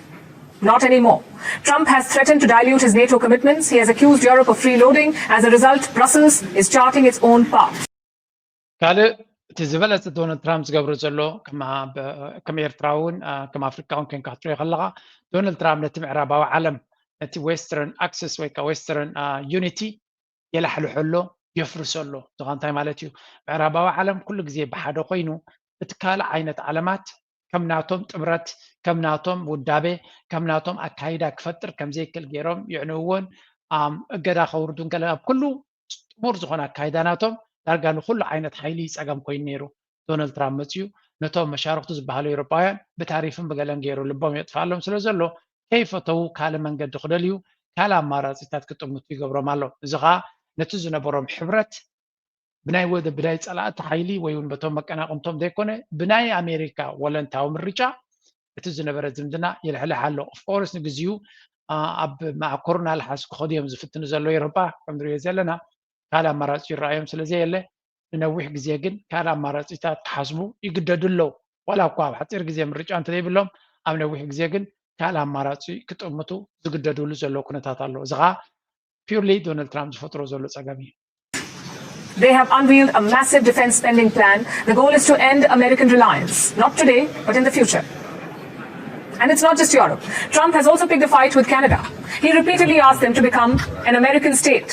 Not anymore. Trump has threatened to dilute his NATO commitments. He has accused Europe of freeloading. As a result, Brussels is charting its own path. ካልእ እቲ ዝበለጸ ዶናልድ ትራምፕ ዝገብሮ ዘሎ ከም ኤርትራ እውን ከም ኣፍሪካ እውን ኮንካ ክትሪኦ ከለካ ዶናልድ ትራምፕ ነቲ ምዕራባዊ ዓለም ነቲ western access ወይ ከዓ western unity የላሕልሖ ኣሎ፣ የፍርሶ ኣሎ። እዚ እንታይ ማለት እዩ? ምዕራባዊ ዓለም ኩሉ ግዜ ብሓደ ኮይኑ እቲ ካልእ ዓይነት ዓለማት ከም ናቶም ጥምረት፣ ከም ናቶም ውዳቤ፣ ከም ናቶም ኣካይዳ ክፈጥር ከምዘይክእል ገይሮም ይዕንውዎን እገዳ ከውርዱን ገለ ኣብ ኩሉ ጥሙር ዝኾነ ኣካይዳ ናቶም ዳርጋ ንኩሉ ዓይነት ሓይሊ ጸገም ኮይኑ ነይሩ። ዶናልድ ትራምፕ መፅዩ ነቶም መሻርክቱ ዝበሃሉ ኤውሮጳውያን ብታሪፍን ብገለን ገይሩ ልቦም የጥፍኣሎም ስለ ዘሎ ከይፈተዉ ካልእ መንገዲ ክደልዩ ካልእ ኣማራፂታት ክጥምቱ ይገብሮም ኣሎ። እዚ ከዓ ነቲ ዝነበሮም ሕብረት ብናይ ወደ ብናይ ፀላእቲ ሓይሊ ወይ እውን በቶም መቀናቕንቶም ዘይኮነ ብናይ ኣሜሪካ ወለንታዊ ምርጫ እቲ ዝነበረ ዝምድና ይልሕልሕ ኣሎ። ኦፍኮርስ ንግዚኡ ኣብ ማእከሩን ኣልሓስ ክኸዱ እዮም ዝፍትኑ ዘለዉ ኤውሮጳ ከም ንሪኦ ዘለና ካልእ ኣማራፂ ይረኣዮም ስለ ዘየለ ንነዊሕ ግዜ ግን ካልእ ኣማራፂታት ክሓስቡ ይግደዱ ኣለዉ። ዋላ እኳ ኣብ ሓፂር ግዜ ምርጫ እንተዘይብሎም ኣብ ነዊሕ ግዜ ግን ካልእ ኣማራፂ ክጥምቱ ዝግደድሉ ዘለዉ ኩነታት ኣሎ። እዚ ከዓ purely ዶናልድ ትራምፕ ዝፈጥሮ ዘሎ ፀገም እዩ። They have unveiled a massive defense spending plan. The goal is to end American reliance, not today, but in the future. And it's not just Europe. Trump has also picked a fight with Canada. He repeatedly asked them to become an American state.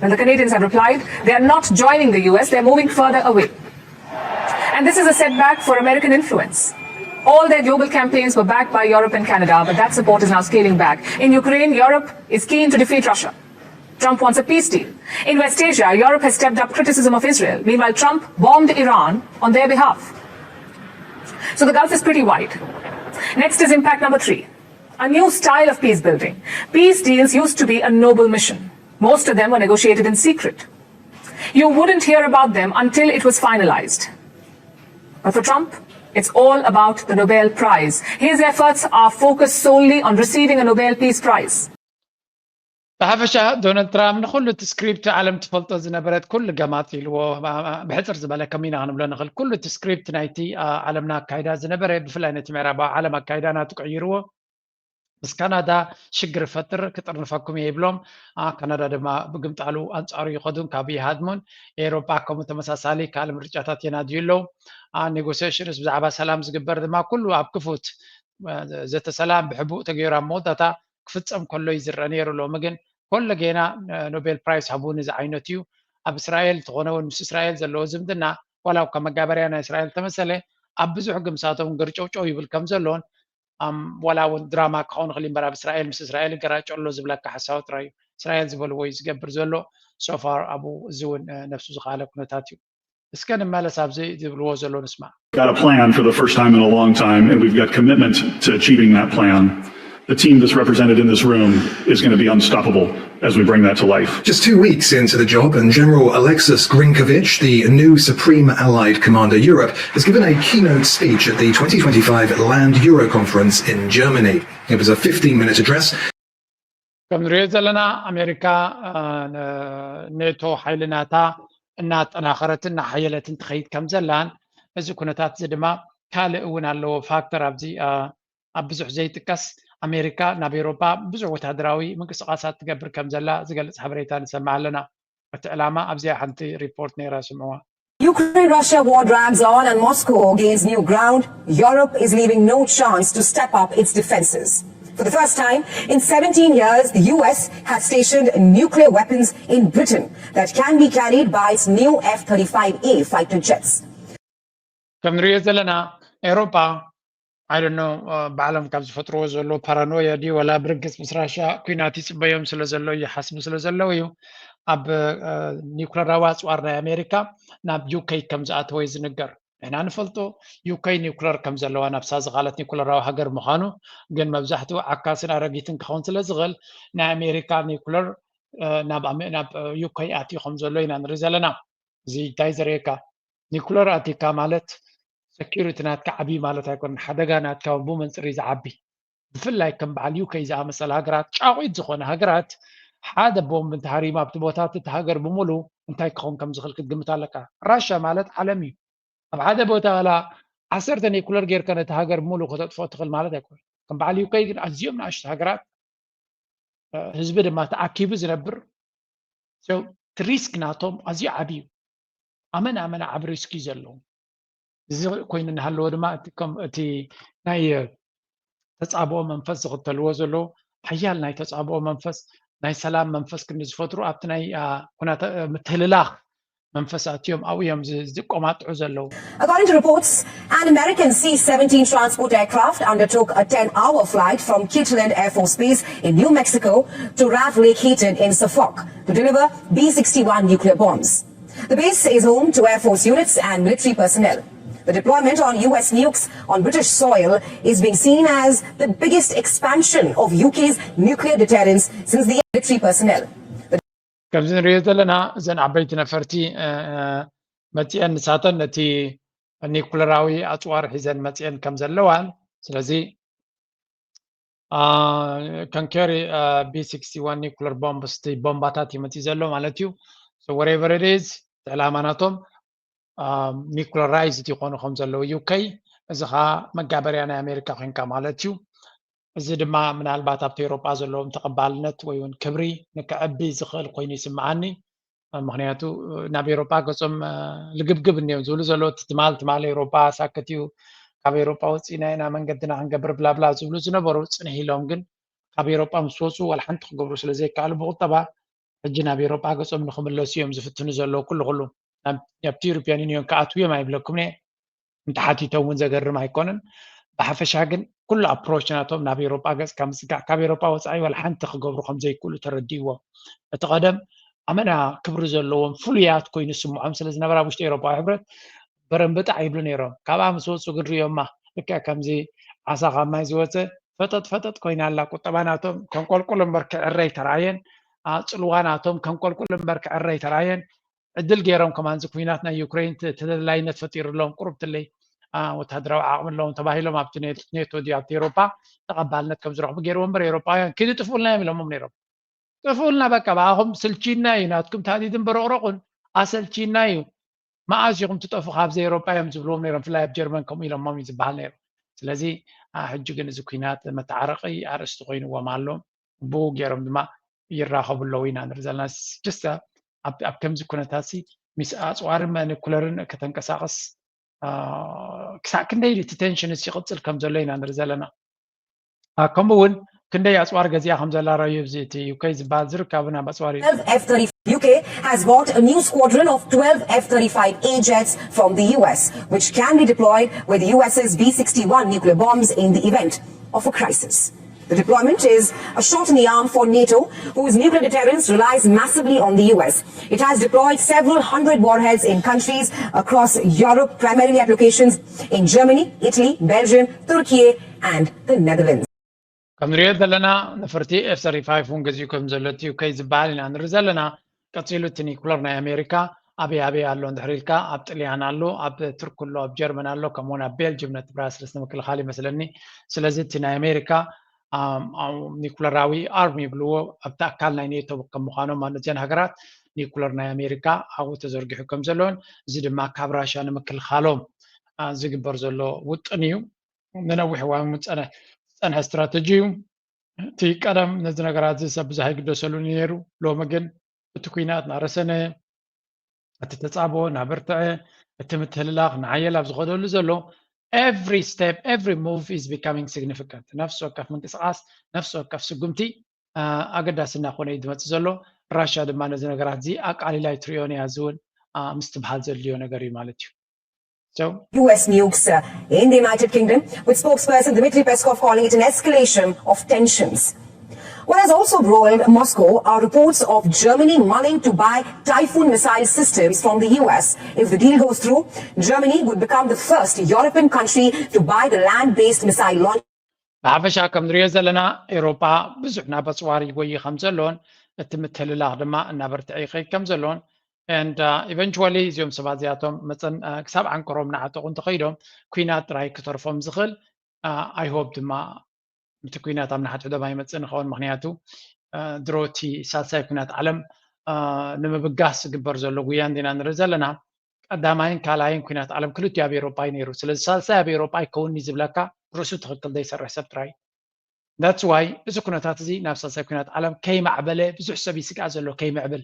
And the Canadians have replied, they are not joining the U S, they're moving further away. And this is a setback for American influence. All their global campaigns were backed by Europe and Canada, but that support is now scaling back. In Ukraine, Europe is keen to defeat Russia. Trump wants a peace deal. In West Asia, Europe has stepped up criticism of Israel. Meanwhile, Trump bombed Iran on their behalf. So the gulf is pretty wide. Next is impact number three, a new style of peace building. Peace deals used to be a noble mission. Most of them were negotiated in secret. You wouldn't hear about them until it was finalized. But for Trump, it's all about the Nobel Prize. His efforts are focused solely on receiving a Nobel Peace Prize. ብሓፈሻ ዶናልድ ትራምፕ ንኩሉ እቲ ስክሪፕት ዓለም ትፈልጦ ዝነበረት ኩሉ ገማት ኢልዎ ብሕፅር ዝበለ ከሚና ክንብሎ ንኽእል ኩሉ እቲ ስክሪፕት ናይቲ ዓለምና ኣካይዳ ዝነበረ ብፍላይ ነቲ ምዕራባዊ ዓለም ኣካይዳ ናቱ ቅይርዎ ምስ ካናዳ ሽግር ፈጥር ክጥርንፈኩም እየ ይብሎም። ካናዳ ድማ ብግምጣሉ ኣንፃሩ ይኸዱን ካብ ይሃድሙን። ኤውሮጳ ከምኡ ተመሳሳሊ ካልእ ምርጫታት የናድዩ ኣለዉ። ኔጎሲሽንስ ብዛዕባ ሰላም ዝግበር ድማ ኩሉ ኣብ ክፉት ዘተ ሰላም ብሕቡእ ተገይሩ ኣብ መወዳእታ ክፍፀም ከሎ እዩ ዝረአ ነይሩ። ሎሚ ግን ኮሎ ጌና ኖቤል ፕራይስ ሃቡኒ ዝዓይነቱ እዩ። ኣብ እስራኤል እንተኾነ እውን ምስ እስራኤል ዘለዎ ዝምድና ዋላ እኳ መጋበርያ ናይ እስራኤል ተመሰለ ኣብ ብዙሕ ግምሳቶም ገርጨውጨው ይብል ከም ዘሎን ዋላ እውን ድራማ ክኸውን ይኽእል እምበር ኣብ እስራኤል ምስ እስራኤል ይገራጨው ኣሎ ዝብለካ ሓሳዊ ጥራይ እዩ። እስራኤል ዝበልዎ እዩ ዝገብር ዘሎ። ሶፋር ኣብኡ እዚ እውን ነፍሱ ዝኸኣለ ኩነታት እዩ። እስከ ንመለስ ኣብዚ ዝብልዎ ዘሎ ንስማዕ። Got a plan for the first time in a long time, and we've got commitment to achieving that plan. The team that's represented in this room is going to be unstoppable as we bring that to life. Just two weeks into the job, and General Alexis Grinkovich, the new Supreme Allied Commander Europe, has given a keynote speech at the twenty twenty-five Land Euro Conference in Germany. It was a fifteen minute address. ከም ንሪኦ ዘለና ኣሜሪካ ኔቶ ሓይሊ ናታ እናጠናኸረትን እናሓየለትን ትኸይድ ከም ዘላን እዚ ኩነታት እዚ ድማ ካልእ እውን ኣለዎ ፋክተር ኣብዚ ኣብ ብዙሕ ዘይጥቀስ ኣሜሪካ ናብ ኤውሮጳ ብዙሕ ወታደራዊ ምንቅስቃሳት ትገብር ከም ዘላ ዝገልፅ ሓበሬታ ንሰምዕ ኣለና። እቲ ዕላማ ኣብዚኣ ሓንቲ ሪፖርት ነይራ ስምዕዋ። Ukraine-Russia war drags on and Moscow gains new ground. Europe is leaving no chance to step up its defenses. For the first time in seventeen years, the U S has stationed nuclear weapons in Britain that can be carried by its new F thirty-five A fighter jets. ከም ንሪኦ ዘለና ኤውሮጳ ኣይደኖ ባዕሎም ካብ ዝፈጥርዎ ዘሎ ፓራኖያ ድዩ ወላ ብርግፅ ምስ ራሽያ ኩናት ይፅበዮም ስለ ዘሎ ይሓስቡ ስለ ዘለዉ እዩ ኣብ ኒውክለራዊ ኣፅዋር ናይ ኣሜሪካ ናብ ዩኬ ከም ዝኣተወ እዩ ዝንገር። ንሕና ንፈልጦ ዩኬ ኒውክለር ከም ዘለዋ ናብሳ ዝቃለት ኒውክለራዊ ሃገር ምዃኑ ግን መብዛሕትኡ ዓካስን ኣረጊትን ክኸውን ስለ ዝኽእል ናይ ኣሜሪካ ኒውክለር ናብ ዩኬ ኣትዩ ከም ዘሎ ኢና ንርኢ ዘለና። እዚ እንታይ ዘርእየካ ኒኩለር ኣቲካ ማለት ሰኪሪቲ ናትካ ዓብዪ ማለት ኣይኮነን። ሓደጋ ናትካ ብመንፅር እዩ ዝዓቢ። ብፍላይ ከም በዓል ዩኬ ዝኣመሰለ ሃገራት ጫቑት ዝኾነ ሃገራት ሓደ ቦምብ እንተሃሪሙ ኣብቲ ቦታት እቲ ሃገር ብምሉ እንታይ ክኸውን ከም ዝኽእል ክትግምት ኣለካ። ራሻ ማለት ዓለም እዩ። ኣብ ሓደ ቦታ ዋላ ዓሰርተ ኒኩለር ጌርካ ነቲ ሃገር ሙሉ ከተጥፍኦ ትኽእል ማለት ኣይኮነ። ከም በዓል ዩከይ ግን ኣዝዮም ንኣሽቱ ሃገራት፣ ህዝቢ ድማ ተኣኪቡ ዝነብር፣ እቲ ሪስክ ናቶም ኣዝዩ ዓብዩ። ኣመና ኣመና ዓብ ሪስክ እዩ ዘለዎም። እዚ ኮይኑ እናሃለዎ ድማ እቲ ናይ ተፃብኦ መንፈስ ዝኽተልዎ ዘለዉ ሓያል ናይ ተፃብኦ መንፈስ፣ ናይ ሰላም መንፈስ ክንዲ ዝፈጥሩ ኣብቲ ናይ ኩናተ ምትህልላኽ መንፈስ ኣትዮም ኣብኡ እዮም ዝቆማጥዑ ዘለዉ። According to reports, an American C seventeen transport aircraft undertook a ten-hour flight from Kirtland Air Force Base in New Mexico to R A F Lake Heaton in Suffolk to deliver B sixty-one nuclear bombs. The base is home to Air Force units and military personnel. The deployment on U S nukes on British soil is being seen as the biggest expansion of U K's nuclear deterrence since the military personnel. ከምዚ ንሪኦ ዘለና እዘን ዓበይቲ ነፈርቲ መፂአን ንሳተን ነቲ ኒኩለራዊ ኣፅዋር ሒዘን መፂአን ከም ዘለዋን ስለዚ ከንኬሪ ቢ ሲክስቲ ዋን ኒኩለር ቦምብስ ቦምባታት ይመፅእ ዘሎ ማለት እዩ። Whatever it is ዕላማ ናቶም ኒኩለራይዝድ ይኾኑ ከም ዘለዉ ዩ ከይ እዚ ከዓ መጋበርያ ናይ ኣሜሪካ ኮንካ ማለት እዩ። እዚ ድማ ምናልባት ኣብቲ ኤውሮጳ ዘለዎም ተቐባልነት ወይ እውን ክብሪ ንክዕቢ ዝኽእል ኮይኑ ይስምዓኒ። ምክንያቱ ናብ ኤውሮጳ ገጾም ልግብግብ እኒኦም ዝብሉ ዘለዉ እቲ ትማል ትማል ኤውሮጳ ሳክት እዩ፣ ካብ ኤውሮጳ ወፂእና ኢና መንገድና ክንገብር ብላብላ ዝብሉ ዝነበሩ ፅንሕ ኢሎም ግን ካብ ኤውሮጳ ምስ ወፁ ዋላ ሓንቲ ክገብሩ ስለ ዘይከኣሉ ብቁጠባ ሕጂ ናብ ኤውሮጳ ገጾም ንክምለሱ እዮም ዝፍትኑ ዘለዉ። ኩሉ ኩሉ ናብቲ ዩሮፒያን ዩኒዮን ክኣትዉ እዮም ኣይብለኩም እየ። እንተሓቲቶም እውን ዘገርም ኣይኮነን። ብሓፈሻ ግን ኩሉ ኣፕሮች ናቶም ናብ ኤውሮጳ ገጽካ ምጽጋዕ ካብ ኤውሮጳ ወጻኢ ዋላ ሓንቲ ክገብሩ ከም ዘይክእሉ ተረዲእዎም። እቲ ቀደም ኣመና ክብሪ ዘለዎም ፍሉያት ኮይኑ ዝስምዖም ስለ ዝነበረ ኣብ ውሽጢ ኤውሮጳዊ ሕብረት በረምብጣዕ ይብሉ ነይሮም። ካብኣ ምስ ወጹ ግን ሪኦማ ልክዕ ከምዚ ዓሳ ካብ ማይ ዝወፀ ፈጠጥ ፈጠጥ ኮይና ኣላ። ቁጠባ ናቶም ከንቆልቁል እምበር ክዕረ ኣይተራእየን። ጽልዋ ናቶም ከንቆልቁል እምበር ክዕረ ኣይተራእየን። ዕድል ገይሮም ከማን እዚ ኩናት ናይ ዩክሬን ተደላይነት ፈጢሩሎም ቁሩብ ትለይ ወታደራዊ ዓቕሚ ኣለዎም ተባሂሎም ኣብቲ ኔቶ ድዩ ኣብቲ ኤሮፓ ተቐባልነት ከም ዝረኽቡ ገይርዎ እምበር ኤሮፓውያን ኪዱ ጥፍኡልና እዮም ኢሎሞም ነይሮም። ጥፍኡልና በቃ ብኣኹም ስልቺና እዩ ናትኩም ታዲድን በረቕረቑን ኣሰልቺና እዩ። መኣስ ኢኹም ትጠፉ ካብዚ ኤሮፓ እዮም ዝብልዎም ነይሮም። ብፍላይ ኣብ ጀርመን ከምኡ ኢሎሞም እዩ ዝበሃል ነይሩ። ስለዚ ሕጂ ግን እዚ ኩናት መተዓረቂ ኣርእስቲ ኮይንዎም ኣሎ። ብኡ ገይሮም ድማ ይራኸቡ ኣለዉ ኢና ንርኢ ዘለና። ስ ኣብ ከምዚ ኩነታት ሲ ምስ ኣፅዋርን ኒኩለርን ከተንቀሳቐስ ክሳዕ ክንደይ እቲ ቴንሽን ስ ይቕፅል ከም ዘሎ ኢና ንርኢ ዘለና። ከምኡ እውን ክንደይ ኣፅዋር ገዚኣ ከም ዘላ ረዩ እዚ እቲ ዩኬ ዝበሃል ዝርካብን ኣብ ኣፅዋር እዩ። F thirty U K has bought a new squadron of twelve F thirty-five A jets from the U S, which can be deployed with the U S's B sixty-one nuclear bombs in the event of a crisis. The deployment is a shot in the arm for NATO, whose nuclear deterrence relies massively on the U S. It has deployed several hundred warheads in countries across Europe, primarily at locations in Germany, Italy, Belgium, Turkey, and the Netherlands. ከም ንሪኦ ዘለና ነፈርቲ ኤፍ ሰርቲ ፋይቭ እውን ገዚኡ ከም ዘሎ እቲ ዩኬ ዝበሃል ኢና ንርኢ ዘለና። ቀፂሉ እቲ ኒኩለር ናይ ኣሜሪካ ኣበይ ኣበይ ኣሎ እንድሕር ኢልካ ኣብ ጥልያን ኣሎ፣ ኣብ ቱርክ ኣሎ፣ ኣብ ጀርመን ኣሎ፣ ከምኡውን ኣብ ቤልጅም ነቲ ብራስልስ ንምክልኻል ይመስለኒ። ስለዚ እቲ ናይ ኣሜሪካ ኒኩለራዊ ኣርም ይብልዎ ኣብቲ ኣካል ናይ ኔቶ ከም ምዃኖም ማለት እዘን ሃገራት ኒኩለር ናይ ኣሜሪካ ኣብኡ ተዘርጊሑ ከም ዘለውን እዚ ድማ ካብ ራሽያ ንምክልኻሎም ዝግበር ዘሎ ውጥን እዩ። ንነዊሕ እዋን ዝፀንሐ ስትራተጂ እዩ። እቲ ቀደም ነዚ ነገራት እዚ ሰብ ብዙሕ ኣይግደሰሉን ነይሩ። ሎሚ ግን እቲ ኩናት እናረሰነ፣ እቲ ተፃብኦ እናበርትዐ፣ እቲ ምትህልላኽ ንሓየል ኣብ ዝኸደሉ ዘሎ every step every move is becoming significant። ነፍሲ ወከፍ ምንቅስቃስ ነፍሲ ወከፍ ስጉምቲ ኣገዳሲ እናኾነ እዩ ዝመፅእ ዘሎ። ራሽያ ድማ ነዚ ነገራት እዚ ኣቃሊላ ኣይትሪኦን እያ። እዚ እውን ምስትብሃል ዘድልዮ ነገር እዩ ማለት እዩ። U S nukes in the United Kingdom, with spokesperson Dmitry Peskov calling it an escalation of tensions. What has also roiled Moscow are reports of Germany mulling to buy Typhoon missile systems from the U S. If the deal goes through, Germany would become the first European country to buy the land-based missile launch. ብሓፈሻ ከም ንሪኦ ዘለና ኤውሮጳ ብዙሕ ናብ ኣፅዋር ይጎይ ከም ዘሎን እቲ ምትልላኽ ድማ እናበርትዐ ይኸይድ ከም ዘሎን and eventually እዚኦም ሰባት እዚኣቶም መፀን ክሳብ ዓንቀሮም እናዓጠቑ እንተኸይዶም ኩናት ጥራይ ክተርፎም ዝኽእል። I hope ድማ እቲ ኩናት ኣብ ንሓድሕዶም ኣይመፅእን ይኸውን። ምክንያቱ ድሮ እቲ ሳልሳይ ኩናት ዓለም ንምብጋስ ዝግበር ዘሎ ጉያ እንዲና ንርኢ ዘለና። ቀዳማይን ካልኣይን ኩናት ዓለም ክልቲኡ ኣብ ኤውሮጳ እዩ ነይሩ። ስለዚ ሳልሳይ ኣብ ኤውሮጳ ኣይከውንኒ ዝብለካ ርእሱ ትኽክል ዘይሰርሕ ሰብ ጥራይ። That's why እዚ ኩነታት እዚ ናብ ሳልሳይ ኩናት ዓለም ከይማዕበለ ብዙሕ ሰብ ይስጋእ ዘሎ ከይምዕብል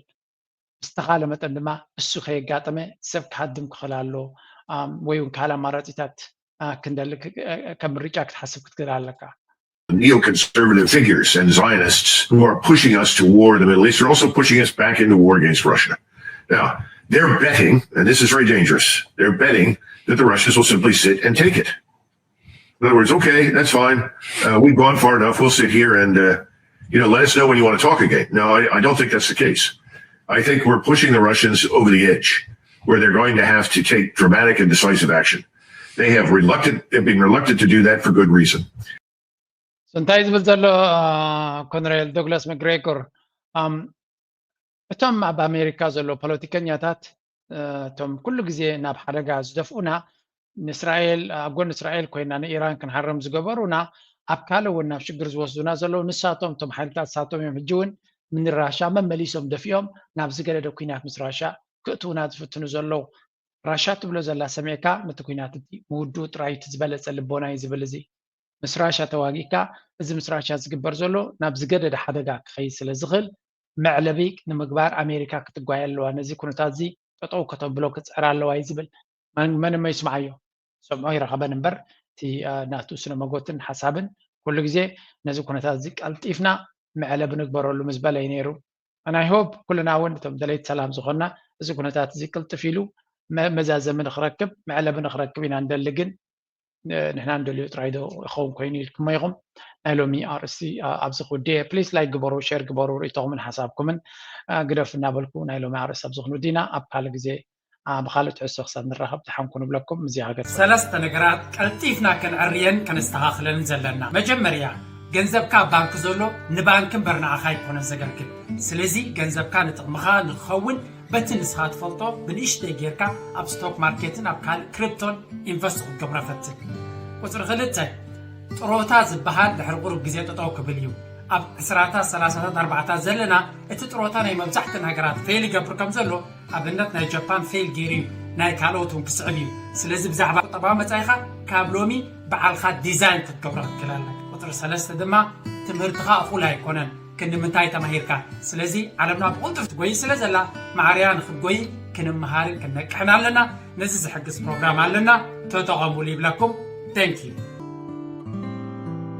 ብዝተኻለ መጠን ድማ እሱ ከየጋጠመ ሰብ ክሃድም ክኽእል ኣሎ ወይ እውን ካልእ ኣማራፂታት ክንደሊ ከም ምርጫ ክትሓስብ ክትክእል ኣለካ። Neoconservative figures and Zionists who are pushing us toward the Middle East are also pushing us back into war against Russia. Now, they're betting, and this is very dangerous, they're betting that the Russians will simply sit and take it. In other words, okay, that's fine. Uh, we've gone far enough. We'll sit here and, uh, you know, let us know when you want to talk again. No, I, I don't think that's the case. I think we're pushing the Russians over the edge where they're going to have to take dramatic and decisive action. They have reluctant, they've been reluctant to do that for good reason. እንታይ ዝብል ዘሎ ኮነሬል ዶግላስ መግሬጎር፣ እቶም ኣብ ኣሜሪካ ዘለዉ ፖለቲከኛታት እቶም ኩሉ ግዜ ናብ ሓደጋ ዝደፍኡና፣ ንእስራኤል ኣብ ጎኒ እስራኤል ኮይና ንኢራን ክንሃርም ዝገበሩና፣ ኣብ ካልእ እውን ናብ ሽግር ዝወስዱና ዘለዉ ንሳቶም እቶም ሓይልታት ንሳቶም እዮም። ሕጂ እውን ምንራሻ መመሊሶም ደፊኦም ናብ ዝገደደ ኩናት ምስ ራሻ ክእትውና ዝፍትኑ ዘለዉ። ራሻ ትብሎ ዘላ ሰሚዕካ ነቲ ኩናት እቲ ምውድኡ ጥራይ እቲ ዝበለጸ ልቦና እዩ ዝብል እዚ። ምስ ራሻ ተዋጊእካ እዚ ምስ ራሻ ዝግበር ዘሎ ናብ ዝገደደ ሓደጋ ክኸይድ ስለ ዝኽእል መዕለቢ ንምግባር ኣሜሪካ ክትጓየ ኣለዋ። ነዚ ኩነታት እዚ ጠጠው ከተብሎ ክትፅዕር ኣለዋ እዩ ዝብል። መን መን እሞ ይስምዓዮ? ሰምዖ ይረኸበን እምበር እቲ ናቱ ስነ መጎትን ሓሳብን ኩሉ ግዜ ነዚ ኩነታት እዚ ቀልጢፍና መዕለቢ ንግበረሉ ምስ በለ እዩ ነይሩ። And I hope ኩልና እውን እቶም ደለይቲ ሰላም ዝኾንና እዚ ኩነታት እዚ ቅልጥፍ ኢሉ መዛዘሚ ንክረክብ መዕለቢ ንክረክብ ኢና ንደሊ። ግን ንሕና ንደልዮ ጥራይ ዶ ይኸውን ኮይኑ ኢልኩሞ ኢኹም? ናይ ሎሚ ኣርእስቲ ኣብዚ ክውድየ። ፕሊስ ላይክ ግበሩ፣ ሼር ግበሩ፣ ርእይቶኹምን ሓሳብኩምን ግደፉ እናበልኩ ናይ ሎሚ ኣርእስቲ ኣብዚ ክንውዲ ኢና። ኣብ ካልእ ግዜ ብኻልእ ትሕዝቶ ክሳብ ንራኸብ ድሓንኩ ንብለኩም። እዚኣ ሃገር ሰለስተ ነገራት ቀልጢፍና ከነዕርየን ከነስተኻኽለን ዘለና። መጀመርያ ገንዘብካ ኣብ ባንክ ዘሎ ንባንክ እምበር ንዓኻ ኣይኮነን ዘገልግል። ስለዚ ገንዘብካ ንጥቕምኻ ንክኸውን በቲ ንስኻ ትፈልጦ ብንእሽተይ ጌርካ ኣብ ስቶክ ማርኬትን ኣብ ካልእ ክሪፕቶን ኢንቨስት ክትገብሮ ፈትን። ቁፅሪ ክልተ ጥሮታ ዝበሃል ድሕሪ ቁሩብ ግዜ ጠጠው ክብል እዩ። ኣብ ዕስራታት ሰላሳታት ኣርባዕታት ዘለና እቲ ጥሮታ ናይ መብዛሕትእን ሃገራት ፌል ይገብር ከም ዘሎ ኣብነት ናይ ጃፓን ፌል ገይሩ እዩ፣ ናይ ካልኦት እውን ክስዕብ እዩ። ስለዚ ብዛዕባ ቁጠባዊ መጻኢኻ ካብ ሎሚ በዓልኻ ዲዛይን ክትገብሮ ክትክእል ኣለካ። ቁፅሪ ሰለስተ ድማ ትምህርትኻ እኹል ኣይኮነን። ክንዲ ምንታይ ተማሂርካ? ስለዚ ዓለምና ብቕልጡፍ ትጎይ ስለ ዘላ ማዕርያ ንክትጎይ ክንምሃርን ክንነቅሕን ኣለና። ነዚ ዝሕግዝ ፕሮግራም ኣለና፣ ተጠቐሙሉ ይብለኩም። Thank you።